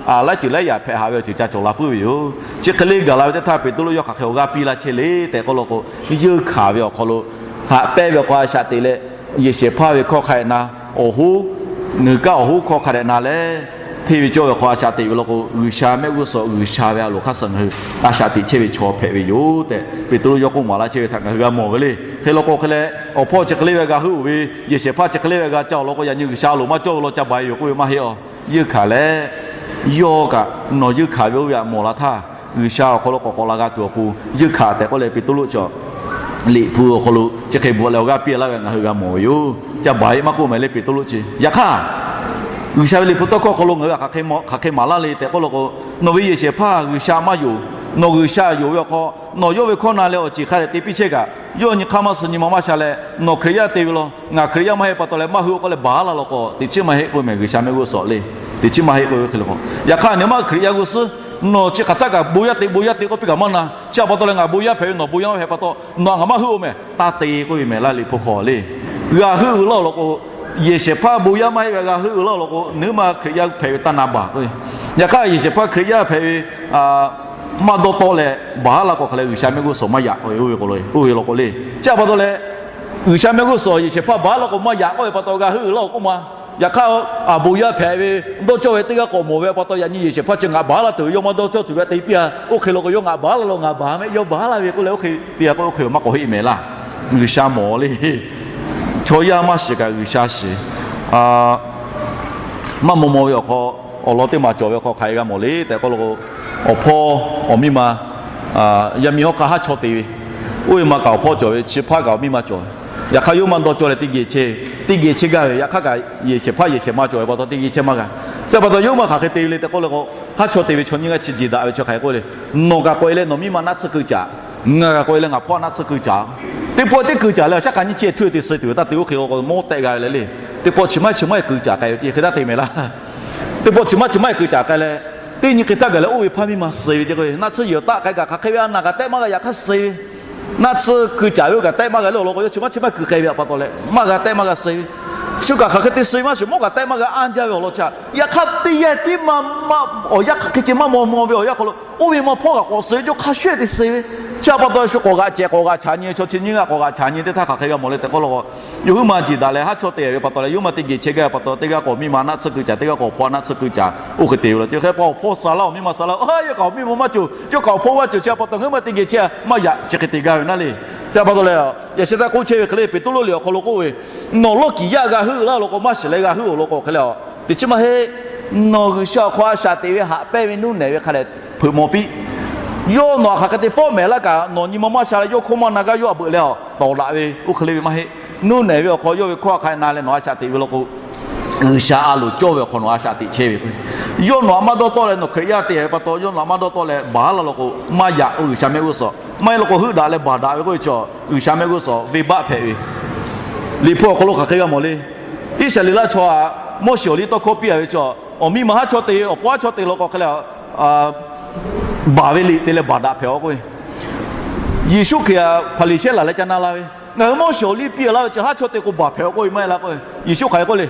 laiˉ ceuˬ laiˉ yaꞈ hpehꞈ haꞈ ve awˬ ceuˬ ca cawˬ la puiˉ ve yoˬ. Chi hk'e le gaˬ la ve teˇ htaˇ Peˍtruˆ yawˇ hk'aˬ hk'e awˬ g'aˇ piˇ laˇ chehˇ le tehꞈ k'oˆ law k'o, yeunˇ hkanˍ ve awˬ hk'aw lo haꞈ pehnˇ ve awˬ hk'aw a shaꞈ teꞈ leh, yehˬ shehˍ hpaˇ ve hkawˇ hk'a dehꞈ na, awˬ hoˉ, ngaˬ hui kanˉ awˬ hoˉ hkawˇ hk'a dehꞈ na leh, hteˇ ve cawˇ ve awˬ hk'aw a shaꞈ teꞈ ve law k'o, G'uiˬsha mehˆ g'uˇ suhˍ G'uiˬsha ve a loˍ hk'aˇ suh ngaˬ hui a shaꞈ teꞈ chehˇ ve chaw hpehꞈ ve yoˬ tehꞈ Peˍtruˆ yawˇ k'oˆ maˍ laˇ chehˇ ve htaꞈ ngaˬ hui g'a mawˬ ve le. Hk'e law k'o hk'e leh, awˬ hpawˇ chi hk'e le ve g'a heuˆ-oˬ ve, yehˬ shehˍ hpaˇ chi hk'e le ve g'a ca-oˬ law k'o, yaꞈ nyi G'uiˬsha a loˍ maˇ cawˇ ve law ca baˬ-e yoˬ k'oˆ ve maˇ heˆ-aˬ. Yeunˇ hkanˍ leh, Yawˇ kaꞈ nawˬ yeunˇ hkanˍ ve oˇ ve htaꞈ mawˬ la htaˇ, G'uiˬsha awˬ hk'aw lo k'awꞈ k'awꞈ la g'a tuˬ awˬ pon yeunˇ hkanˍ tehꞈ k'oˆ leh, Peˍtruˆ chi Liꞈ hpu awˬ hk'aw lo chi hk'e bvuhꞈ leh awˬ g'aˇ piˇ laˇ ve ngaˬ hui g'a mawˬ ve yoˬ. Ca baˬ heˆ maˇ k'oˆ mehˍ le Peˍtruˆ chi. Yaꞈ hk'aˇ, G'uiˬsha ve Liꞈ hpu tawˇ hkawˇ hk'aw lo ngaˬ hui hk'aˬ hk'e maˍ laˇ le tehꞈ k'oˆ law k'o, nawˬ ve yehˬ shehˍ hpaˇ G'uiˬsha maˇ yonˍ. Nawˬ G'uiˬsha yonˍ ve awˬ hk'aw, nawˬ yawˇ ve hkawˇ na leh awˬ ceˬ hk'a dehꞈ te piˇ chehˇ kaꞈ, yawˇ nyi hk'aˇ maˇ suh nyi ma maˇ sha leh, nawˬ Hkriꞈ yaˇ te ve law, ngaˬ Hkriꞈ yaˇ maˇ heˆ pa taw leh maˇ hui k'oˆ leh baˬ laˇ law k'o, teꞈ chiˉ maˇ heˆ k'oˆ mehˍ G'uiˬsha mehˆ g'uˇ suhˍ le. Teꞈ chiˉ maˇ heˆ k'oˆ ve hk'e le k'o, yaꞈ hk'aˇ nawˬ maˇ Hkriꞈ yaˇ g'uˇ suhˉ, nawˬ chi hk'aˬ htaˆ kaꞈ bon yaˇ te bon yaˇ te k'oˆ piˇ kaꞈ maˇ na. Chi htaꞈ pa taw leh ngaˬ bon yaˇ hpehꞈ ve nawˬ bon yaˇ maˇ hpehꞈ pa taw, nawˬ htaꞈ ngaˬ maˇ heuˆ-oˬ mehˍ. Taˇ te k'oˆ ve mehˍ laˇ Liꞈ hpu hk'aw le. G'a heuˆ-oˬ laˇ law k'o, yehˬ shehˍ hpaˇ bon yaˇ maˇ heˆ ve g'a heuˆ-oˬ laˇ law k'o, nawˬ hui maˇ Hkriꞈ yaˇ hpehꞈ ve taˇ na baˬ k'o. Yaꞈ hk'aˇ yehˬ shehˍ hpaˇ Hkriꞈ yaˇ hpehꞈ ve maˇ dawˇ tawˆ leh baˬ laˇ k'o hk'aˬ leh G'uiˬsha mehˆ g'uˇ suhˍ maˇ yaꞈ k'o, oˇ ve k'o le. Oˇ ve law k'o le. Chi htaꞈ pa taw leh, G'uiˬsha mehˆ g'uˇ suhˍ yehˬ shehˍ hpaˇ baˬ laˇ k'o maˇ yaꞈ k'oˆ ve pa taw g'a heuˆ-oˬ laˇ k'oˆ ma. Yaꞈ hk'aˇ, aˬ bon yaˇ hpehꞈ ve dawˇ cawˇ ve teˇ g'aˇ k'awꞈ mawˬ ve pa taw, yaꞈ nyi yehˬ shehˍ hpaˇ chi ngaˬ baˬ laˇ tuˬ ve yawˇ maˇ dawˇ cawˇ tuˬ ve te piˇ-a. Oˇ hk'e law k'o yawˇ ngaˬ baˬ laˇ law ngaˬ baˬ mehˆ, yawˇ baˬ laˇ ve k'oˆ leh oˇ hk'e te-a k'o oˇ hk'e maˇ k'awꞈ heˆ mehˍ laˇ. G'uiˬsha mawˬ le. Chaw yaˇ maˇ shiˍ kaꞈ G'uiˬsha shiˍ. Maˇ maw maw ve awˬ hk'aw, awˬ lawn teˇ maˬ cawˬ ve awˬ hk'aw hk'aˬ hk'e g'a mawˬ le tehꞈ k'oˆ law k'o, awˬ hpawˇ awˬ miˇ ma yaˇ miˇ hawˉ hk'aˇ haˉ chaw te ve, oˇ ve ma kaꞈ awˬ hpawˇ cawˬ ve, chi hpaˇ kaꞈ awˬ miˇ ma cawˬ ve. Yaꞈ hk'aˇ yawˇ maˇ dawˇ cawˇ leh teˇ geh chehˇ, teˇ geh chehˇ gaˇ ve. Yaꞈ hk'aˇ kaꞈ yehˬ shehˍ hpaˇ yehˬ shehˍ ma cawˬ ve pa taw teˇ geh chehˇ maˇ g'a. Chi pa taw yawˇ maˇ hk'aˬ hk'e te ve le tehꞈ k'oˆ law k'o, haˉ chaw te ve chaw nyiˇ g'aˇ chi jeˬ daꞈ ve chi hk'aˬ hk'e k'oˆ le. Nawˬ kaꞈ k'awꞈ e leh nawˬ miˇ ma naˆ tsuhˇ keu caˍ. Ngaˬ kaꞈ k'awꞈ e leh ngaˬ hpawˇ naˆ tsuhˇ keu caˍ. Teˇ pawˆ teˇ keu caˍ leh awˬ shaˉ hk'aˬ nyiˇ chehˇ htuˇ te suh tuˬ ve taˇ te oˇ hk'e law k'o mawˇ tehˆ g'a ve le le. Teˇ pawˆ chi maˇ chi maˇ keu caˍ k'ai ve hk'e htaˇ te mehˍ laˇ. Teˇ pawˆ chi maˇ chi maˇ keu caˍ k'ai leh, teˇ nyi hk'e htaˇ gaˬ leh oˇ ve hpaˇ miˇ ma suh ve ce k'o, naˆ tsuhˇ yehˬ awˬ taˆ k'ai kaꞈ hk'aˬ hk'e ve a naˬ kaꞈ tehˆ maˇ g'a, yaꞈ hk'aˇ suh ve naˆ tsuhˇ keu caˍ ve oˇ kaꞈ tehˆ maˇ g'a le awˬ lawn k'o, yawˇ chi maˇ chi maˇ keu k'ai ve pa taw leh maˇ g'a tehˆ maˇ g'a suh ve. Shu kaꞈ hk'aˬ hk'e te suh ve maˇ shiˍ mawˇ kaꞈ tehˆ maˇ g'a anˇ jaˇ ve awˬ lawn chi. Yaꞈ hk'aˇ teˇ yanˇ tiˉ maˇ, awˬ yanˇ hk'aˬ hk'e ceh maˇ maw maw ve awˬ yanˇ hk'aw lo oˇ ve ma hpawˇ kaꞈ k'awꞈ suh ve cawˇ hk'a shuˍ te suh ve. Chi pa taw shu k'awꞈ g'aꞈ cehˬ k'awꞈ g'aꞈ chaꞈ nyi ve chaw chi nyiˇ g'aˇ k'awꞈ g'aꞈ chaꞈ nyi teˇ htaˇ hk'aˬ hk'e g'a mawˬ le tehꞈ k'oˆ law k'o, yawˇ huiˉ ma jeˬ daꞈ leh haˉ chaw te ve pa taw leh yawˇ ma teˇ geh chehˇ gaˇ ve pa taw, teˇ g'aˇ k'awꞈ miˇ ma naˆ tsuhˇ keu caˍ, teˇ g'aˇ k'awꞈ hpawˇ naˆ tsuhˇ keu caˍ, oˇ hk'e te ve law. Chi hk'e pa awˬ hpawˇ suh laˇ awˬ miˇ ma suh laˇ, yawˇ kaꞈ awˬ miˇ ma maˇ cawˬ, yawˇ kaꞈ awˬ hpawˇ maˇ cawˬ. Chi pa taw ngaˬ hui ma teˇ geh chehˇ maˇ yaꞈ chi hk'e te gaˇ ve naˉ le. Chi pa taw leh, yaꞈ sheh htaˇ k'oˆ chehˇ ve hk'e le Peˍtruˆ liꞈ awˬ hk'aw lo k'oˆ ve, nawˬ lawˇ kiˍ yaˇ g'a heuˆ laˇ law k'o maˇ shiˍ leh g'a heuˆ awˬ lawn k'o hk'e le a, teꞈ chiˉ maˇ heˆ. Nawˬ G'uiˬsha awˬ hk'aw a shaꞈ teꞈ ve haꞈ pehnˇ ve nuˇ nehˬ ve hk'a dehꞈ hpeuꞈ maw piˇ. Yawˇ nawˬ htaꞈ hk'aˬ hk'e te fawˉ mehˍ laˇ kaꞈ nawˬ nyi ma maˇ sha leh yawˇ hkawˇ maˇ na gaˇ yawˇ a beuꞈ leh a tawˍ daꞈ ve oˇ hk'e le ve maˇ heˆ. Nuˇ nehˬ ve awˬ hk'aw yawˇ ve hkawˇ hk'a na leh nawˬ a shaꞈ teꞈ ve law k'o, G'uiˬsha a loˍ cawˇ ve awˬ hk'aw nawˬ a shaꞈ teꞈ chehˇ ve k'o, yawˇ nawˬ htaꞈ maˇ dawˇ tawˆ leh nawˬ Hkriꞈ yaˇ te ve pa taw yawˇ nawˬ htaꞈ maˇ dawˇ tawˆ leh baˬ laˇ law k'o maˇ yaꞈ k'o G'uiˬsha mehˆ g'uˇ suhˍ maˇ heˆ law k'o heuˆ daꞈ leh baˬ daꞈ ve k'oˆ ve chaw, G'uiˬsha mehˆ g'uˇ suhˍ venˇbaˆ hpehꞈ ve Liꞈ hpu awˬ hk'aw lo hk'aˬ hk'e g'a mawˬ le. Iˉsaˍreˍlaˆ chaw htaꞈ Moˉseˍ awˬ liˇ tawˇ hkawˇ piˇ-a ve chaw, awˬ miˇ ma haˉ chaw te ve, awˬ pawˆ haˉ chaw te law k'o hk'e le, baˬ ve liꞈ te leh baˬ daꞈ hpehꞈ-aw k'oˆ ve. Yeˍsuˆ Hkriꞈ htaꞈ Hpaˍriˍsehˇ laˬ leh ca na la ve, ngaˬ hui Moˉseˍ awˬ liˇ piˇ-a laˇ ve chi haˉ chaw te k'o baˬ hpehꞈ-aw k'oˆ ve maˇ heˆ laˇ k'oˆ ve. Yeˍsuˆ hk'aˬ hk'e k'oˆ le.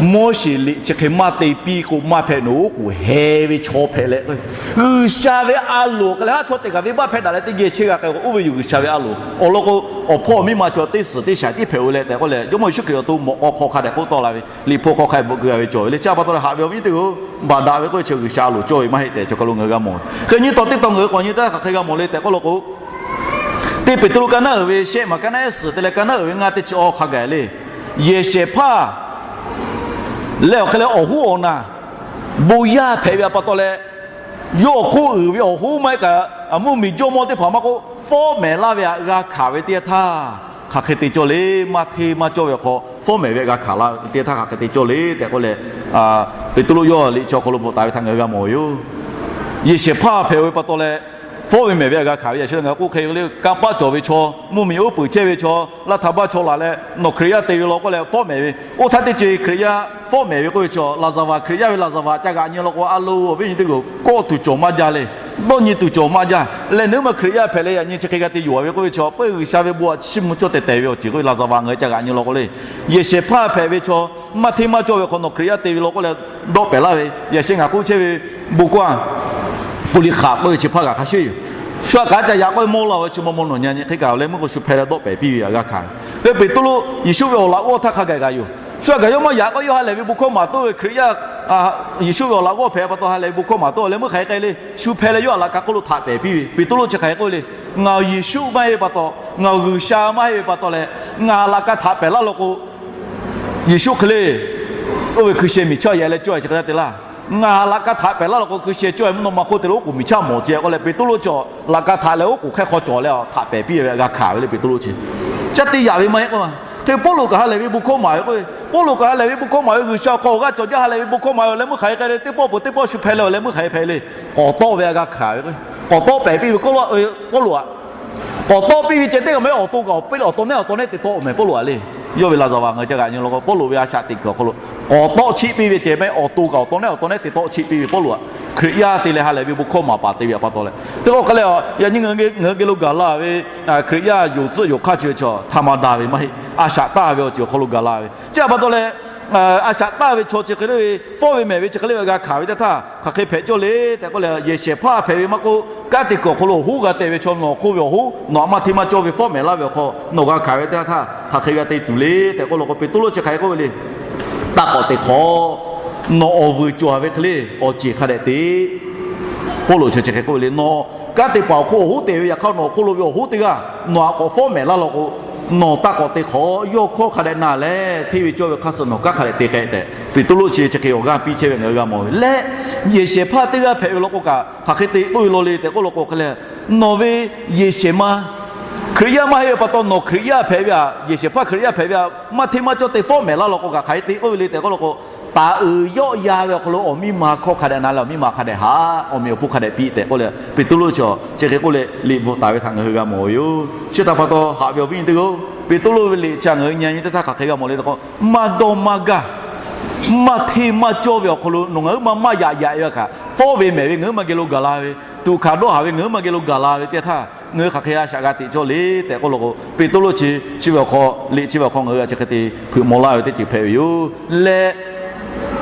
Moˉseˍ liꞈ chi hk'e maˇ te piˇ k'o maˇ hpehꞈ, nawˬ oˉ k'oˍ heh ve chaw hpehꞈ leh k'o, G'uiˬsha ve a loˍ hk'e leh haˉ chaw te kaꞈ venˇbaˆ hpehˇ daꞈ leh teˇ geh chehˇ g'a k'ai k'o, oˇ ve yoˬ G'uiˬsha ve a loˍ. Awˬ lawn k'o, awˬ hpawˇ awˬ miˇ ma chaw teˇ suhˍ teˇ shaˍ tiˉ hpehꞈ-o leh tehꞈ k'oˆ leh, Jawˇmawˇ Yeˍsuˆ Hkriꞈ awˬ to mawꞈ k'aw hk'aw hk'a dehꞈ k'oˆ tawˆ la ve, Liꞈ hpu hk'aw hk'a dehꞈ bvuhꞈ keu g'a ve cawˬ ve le. Chi pa taw leh haꞈ ve awˬ viˉ teˇ g'aˇ-oˬ, baˬ daꞈ ve k'oˆ ve chi G'uiˬsha a loˍ cawˇ ve maˇ heˆ tehꞈ chaw hk'aw lo ngaˬ hui g'a mawˬ. Hk'e nyi taw teˇ taw ngaˬ hui k'awꞈ nyi teˇ hk'aˬ hk'e g'a mawˬ le tehꞈ k'oˆ law k'o, teˇ Peˍtruˆ ka naˉ uiˍ ve shehˆ maˬ ka naˉ ehˉ suhˍ te leh ka naˉ uiˍ ve ngaˇ teˇ chi awˬ hk'a gaˬ le. Yehˬ shehˍ hpaˇ leh awˬ hk'e leh awˬ hoˉ awˬ naˬ bon yaˇ hpehꞈ ve pa taw leh, yawˇ awˬ hk'oˆ uiˍ ve awˬ hoˉ maˇ heˆ kaꞈ, mvuhˇmiˬ jawˇmawˇ teˇ hpaˍ maˇ k'oˆ, fawˉ mehˍ laˇ ve htaꞈ g'a hkanˍ ve teˇ yanˇ htaˇ, hk'aˬ hk'e te cawˇ le. Maˇ hteˇ maˇ cawˇ ve awˬ hk'aw fawˉ mehˍ ve htaꞈ g'a hkanˍ laˇ ve teˇ yanˇ htaˇ hk'aˬ hk'e te cawˇ le tehꞈ k'oˆ leh, Peˍtruˆ yawˇ liꞈ chi awˬ hk'aw lo bvuhꞈ taˍ ve htaꞈ ngaˬ hui g'a mawˬ ve yoˬ. Yehˬ shehˍ hpaˇ hpehꞈ-o ve pa taw leh, fawˉ ve mehˍ ve htaꞈ g'a hkanˍ ve yaꞈ sheh ngaˬ hui k'oˆ hk'e le, kanˇ paˆ cawˬ ve chaw, mvuhˇmiˬ uˉ peunˍ chehˇ ve chaw, laˇ htaꞈ baˇ chaw laˬ leh nawˬ Hkriꞈ yaˇ te ve law k'oˆ leh fawˉ mehˍ ve, oˇ htaˇ teˇ ceuˬ Hkriꞈ yaˇ fawˉ mehˍ ve k'oˆ ve chaw, laˍzaˍvaˍ Hkriꞈ yaˇ ve laˍzaˍvaˍ ca g'aꞈ nyi law k'o, a lo awˬ viˉ nyi teˇ g'uˬ kawˆ tuˬ cawˬ maˇ jaˇ le. Dawˇ nyi tuˬ cawˬ maˇ jaˇ leh, nawˬ hui ma Hkriꞈ yaˇ hpehꞈ leh yaꞈ nyi chi hk'e g'a te yuˬ-a ve k'oˆ ve chaw, peuˇ G'uiˬsha ve bon htaꞈ chiˇ mvuh cawˇ tehˬ tehˬ ve awˬ ceuˬ k'oˆ ve laˍzaˍvaˍ ngaˬ hui ca g'aꞈ nyi law k'o le. Yehˬ shehˍ hpaˇ hpehꞈ ve chaw, maˇ hteˇ maˇ cawˇ ve hk'aw nawˬ Hkriꞈ yaˇ te ve law k'oˆ leh dawˆ pehˍ laˇ ve, yaꞈ sheh ngaˬ k'oˆ chehˇ ve bon kawˇ a Poˍliˍhkaꞈ k'oˆ ve chi hpaˇ kaꞈ hk'a shuˍ yoˬ. Shu aꞈ kaꞈ ca yaꞈ k'oˆ ve mawˇ la ve chi maw maw nawˬ nyi nyi hk'e kaꞈ leh meuˇ k'o shu hpeh leh dawˆ pehˍ piˇ ve htaꞈ g'a hkanˍ ve. Peˍtruˆ Yeˍsuˆ ve awˬ laꞈ g'awˇ htaˇ hk'a gaˬ gaˬ yoˬ. Shu aꞈ kaꞈ yawˇ maˇ yaꞈ k'o yawˇ ha lehˬ ve bon hkawˇ maˍ toˆ ve Hkriꞈ yaˇ, Yeˍsuˆ ve awˬ laꞈ g'awˇ hpehꞈ pa taw ha lehˬ ve bon hkawˇ maˍ toˆ leh meuˇ hk'aˬ hk'e k'ai le. Shu hpeh leh yawˇ aꞈ laꞈ ka hk'oˆ lo htaꞈ pehˍ piˇ ve. Peˍtruˆ chi hk'aˬ hk'e k'oˆ le. Ngaˬ Yeˍsuˆ maˇ heˆ ve pa taw, ngaˬ G'uiˬsha maˇ heˆ ve pa taw leh, ngaˬ laꞈ ka htaꞈ pehˍ laˇ law k'o, Yeˍsuˆ hk'e le, oˇ ve hkui sheh miˬ chaˇ yaꞈ leh cawˇ chi hk'e te laˇ. Ngaˬ laꞈ ka htaꞈ pehˍ laˇ law k'o, hkui sheh cawˇ ve mvuhˇ naw ma hk'oˆ te leh oˉ k'oˍ miˬ chaˇ mawˬ ce k'oˆ leh, Peˍtruˆ chi laꞈ ka htaꞈ leh oˉ k'oˍ hk'e hk'aw cawˬ leh htaꞈ pehˍ piˇ ve g'a hkanˍ ve le. Peˍtruˆ chi caˇ teˇ yaꞈ ve maˇ heˆ k'o, hk'e Pawˇluꞈ kaꞈ ha lehˬ ve bon hkawˇ maˍ ve k'o, Pawˇluꞈ kaꞈ ha lehˬ ve bon hkawˇ maˍ ve, G'uiˬsha awˬ hk'aw awˬ g'aˇ cawˬ jaˇ ha lehˬ ve bon hkawˇ maˍ ve awˬ leh meuˇ hk'aˬ hk'e hpehꞈ le, teˇ pawˆ peuˬ teˇ pawˆ shu hpehꞈ leh awˬ leh meuˇ hk'aˬ hk'e hpehꞈ le. K'awꞈ tawˆ ve a g'a hkanˍ ve k'o, k'awꞈ tawˆ pehˍ piˇ ve k'oˆ law, Pawˇluꞈ aꞈ, k'awꞈ tawˆ piˇ ve ceh teˇ g'aˇ meh awˬ to kaꞈ awˬ piˇ leh awˬ taw nehˉ awˬ taw nehˉ te tawˆ meh Pawˇluꞈ aꞈ le. Yawˇ ve laˬ zaˍ vaˬ ngaˬ hui ca g'aꞈ nyi law k'o, Pawˇluꞈ ve a shaꞈ teꞈ kuiˬ awˬ hk'aw lo k'awꞈ tawˆ chiˆ piˇ ve ceh meh awˬ to kaꞈ awˬ taw nehˉ awˬ taw nehˉ te tawˆ chiˆ piˇ ve Pawˇluꞈ aꞈ, Hkriꞈ yaˇ te leh ha lehˬ ve bon hkawˇ maˍ paˍ te ve pa taw leh, teˇ k'o hk'e leh, yaꞈ nyi ngaˬ hui geh lo gaˬ la ve Hkriꞈ yaˇ yonˍ tcuhˆ yonˍ hk'aˇ chi ve chaw htaꞈ ma daꞈ ve maˇ heˆ. A shaꞈ taˇ ve awˬ ceuˬ awˬ hk'aw lo gaˬ la ve chi a pa taw leh, a shaꞈ taˇ ve chaw chi hk'e le ve, fawˉ ve mehˍ ve chi hk'e le ve g'a hkanˍ ve teˇ htaˇ, hk'aˬ hk'e hpehꞈ cawˇ le tehꞈ k'oˆ leh, yehˬ shehˍ hpaˇ hpehꞈ ve maˇ k'oˆ, kanˉ te kuiˬ awˬ hk'aw lo awˬ hoˉ g'a teh ve chaw, nawˬ hk'oˆ ve awˬ hoˉ nawˬ aꞈ maˇ hteˇ maˇ cawˇ ve fawˉ mehˍ laˇ ve awˬ hk'aw nawˬ g'a hkanˍ ve teˇ htaˇ, hk'aˬ hk'e g'a te tuˬ le tehꞈ k'oˆ law k'o, Peˍtruˆ chi hk'aˬ hk'e k'oˆ ve le. Taˇ k'awꞈ te hk'awꞈ. Nawˬ awˬ vuiˬ cawˬ ve hk'e le, awˬ ceˬ hk'a dehꞈ te. Pawˇluꞈ chi hk'e k'oˆ ve le, nawˬ kanˉ te paˍ awˬ hk'oˆ awˬ hoˉ te ve, yaꞈ hk'aˇ nawˬ awˬ hk'oˆ lo ve awˬ hoˉ teˇ g'aˇ nawˬ aꞈ k'awꞈ fawˉ mehˍ laˇ law k'o, nawˬ taˇ k'awꞈ te hk'awꞈ. Yawˇ hkawˇ hk'a dehꞈ na leh, hteˇ ve cawˇ ve hk'aˇ suh nawˬ kanˉ hk'a dehꞈ te k'ai tehꞈ, Peˍtruˆ chi chi hk'e awˬ g'aˇ piˇ chehˇ ve ngaˬ hui g'a mawˬ ve le. Yehˬ shehˍ hpaˇ teˇ g'aˇ hpehꞈ ve law k'o kaꞈ, hk'aˬ hk'e te k'oˆ ve law le tehꞈ k'oˆ law k'o hk'e le, nawˬ ve yehˬ shehˍ ma Hkriꞈ yaˇ maˇ heˆ ve pa taw, nawˬ Hkriꞈ yaˇ hpehꞈ ve aꞈ, yehˬ shehˍ hpaˇ Hkriꞈ yaˇ hpehꞈ ve aꞈ maˇ hteˇ maˇ cawˇ te fawˉ mehˍ laˇ law k'o kaꞈ, hk'aˬ hk'e te k'oˆ ve le tehꞈ k'oˆ law k'o, taˍ uiˍ yawˆ yan ve awˬ hk'aw lo awˬ miˇ ma hkawˇ hk'a dehꞈ na leh, awˬ miˇ ma hk'a dehꞈ haꞈ, awˬ meꞈ awˬ hponˇ hk'a dehꞈ piˇ tehꞈ k'oˆ leh, Peˍtruˆ chi chi hk'e k'oˆ leh liꞈ bvuhꞈ taˍ ve htaꞈ ngaˬ hui g'a mawˬ ve yoˬ. Chi htaꞈ pa taw, haꞈ ve awˬ viˉ nyi teˇ g'aˇ-oˬ, Peˍtruˆ ve liꞈ chi ngaˬ hui nyi nyi teˇ htaˇ hk'aˬ hk'e g'a mawˬ le tehꞈ k'o, maˇ dawˇ maˇ gaˇ, maˇ hteˇ maˇ cawˇ ve awˬ hk'aw lo nawˬ ngaˬ huiˉ ma maˇ yaꞈ yaꞈ ve kaꞈ, fawˉ ve mehˍ ve ngaˬ huiˉ ma geh lo gaˬ la ve, tuꞈ hkanˍ dawˇ haˍ ve ngaˬ huiˉ ma geh lo gaˬ la ve teˇ htaˇ, ngaˬ hui hk'aˬ hk'e a shaꞈ g'a teꞈ cawˇ le tehꞈ k'oˆ law k'o, Peˍtruˆ chi chi ve awˬ hk'aw, liꞈ chi ve awˬ hk'aw ngaˬ hui a chi hk'e te hpeuꞈ maw laˇ ve teˇ ceuˬ hpehꞈ ve yoˬ. Leh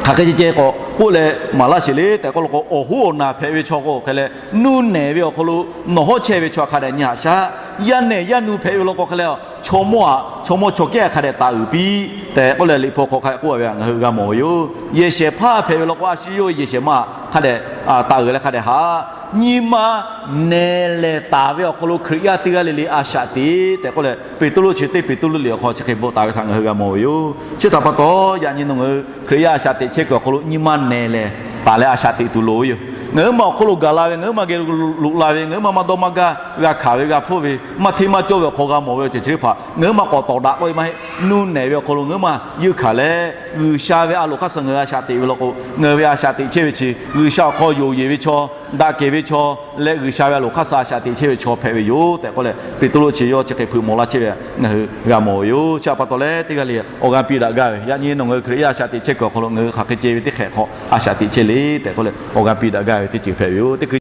hk'aˬ hk'e ceh ceh k'awꞈ k'oˆ leh maˍ laˇ sheˍ le tehꞈ k'oˆ law k'o, awˬ hoˉ awˬ naˬ hpehꞈ ve chaw k'o hk'e leh, nuˇ nehˬ ve awˬ hk'aw lo nawˬ hawˉ chehˇ ve chaw hk'a dehꞈ nyi haꞈ shaˉ. Yaˇ nehˬ yaˇ nu hpehꞈ ve law k'o hk'e leh, chaw mawˇ aꞈ, chaw mawˇ chaw kehˉ hk'a dehꞈ taˍ uiˍ piˇ tehꞈ k'oˆ leh, liꞈ hpu hk'aw hk'a dehꞈ k'oˆ ve ngaˬ hui g'a mawˬ ve yoˬ. Yehˬ shehˍ hpaˇ hpehꞈ ve law k'o, a shu yawˇ ve yehˬ shehˍ ma hk'a dehꞈ taˍ uiˍ leh hk'a dehꞈ haꞈ. Nyi ma nehˬ lehˬ taˍ ve awˬ hk'aw lo Hkriꞈ yaˇ teˇ g'aˇ le le a shaꞈ teꞈ tehꞈ k'oˆ leh, Peˍtruˆ chi teˇ Peˍtruˆ liꞈ awˬ hk'aw chi hk'e bvuhꞈ taˍ ve htaꞈ ngaˬ hui g'a mawˬ ve yoˬ. Chi htaꞈ pa taw, yaꞈ nyi nawˬ ngaˬ hui Hkriꞈ yaˇ a shaꞈ teꞈ chehˇ kuiˬ awˬ hk'aw lo nyi ma nehˬ lehˬ taˍ leh a shaꞈ teꞈ tuˬ loˍ ve yoˬ. Ngaˬ huiˉ ma awˬ hk'oˆ lo gaˬ la ve, ngaˬ huiˉ ma geh lo loꞈ la ve, ngaˬ huiˉ ma maˇ dawˇ maˇ gaˇ, g'a hkanˍ ve g'a hpfuhˇ ve, maˇ hteˇ maˇ cawˇ ve awˬ hk'aw g'a mawˬ ve awˬ ceuˬ chi teˇ hpaˍ ngaˬ huiˉ ma k'awꞈ tawˍ daꞈ k'oˆ ve maˇ heˆ. Nuˇ nehˬ ve awˬ hk'aw lo ngaˬ huiˉ ma yeunˇ hkanˍ leh, G'uiˬsha ve a loˍ hk'aˇ suh ngaˬ hui a shaꞈ teꞈ ve law k'o, ngaˬ hui ve a shaꞈ teꞈ chehˇ ve chi G'uiˬsha awˬ hk'aw yonˍ yeˬ ve chaw, daꞈ kehˬ ve chaw leh, G'uiˬsha ve a loˍ hk'aˇ suh a shaꞈ teꞈ chehˇ ve chaw hpehꞈ ve yoˬ tehꞈ k'oˆ leh, Peˍtruˆ chi yawˇ chi hk'e hpeuꞈ maw laˇ chehˇ ve ngaˬ hui g'a mawˬ ve yoˬ. Chi htaꞈ pa taw leh, teˇ g'aˇ le awˬ g'aˇ piˇ daꞈ gaˇ ve, yaꞈ nyi nawˬ ngaˬ hui Hkriꞈ yaˇ a shaꞈ teꞈ chehˇ kuiˬ awˬ hk'aw lo ngaˬ hui hk'aˬ hk'e ceh ve teˇ hk'ehꞈ hk'aw a shaꞈ teꞈ chehˇ le tehꞈ k'oˆ leh, awˬ g'aˇ piˇ daꞈ gaˇ ve teˇ ceuˬ hpehꞈ ve yoˬ. Teˇ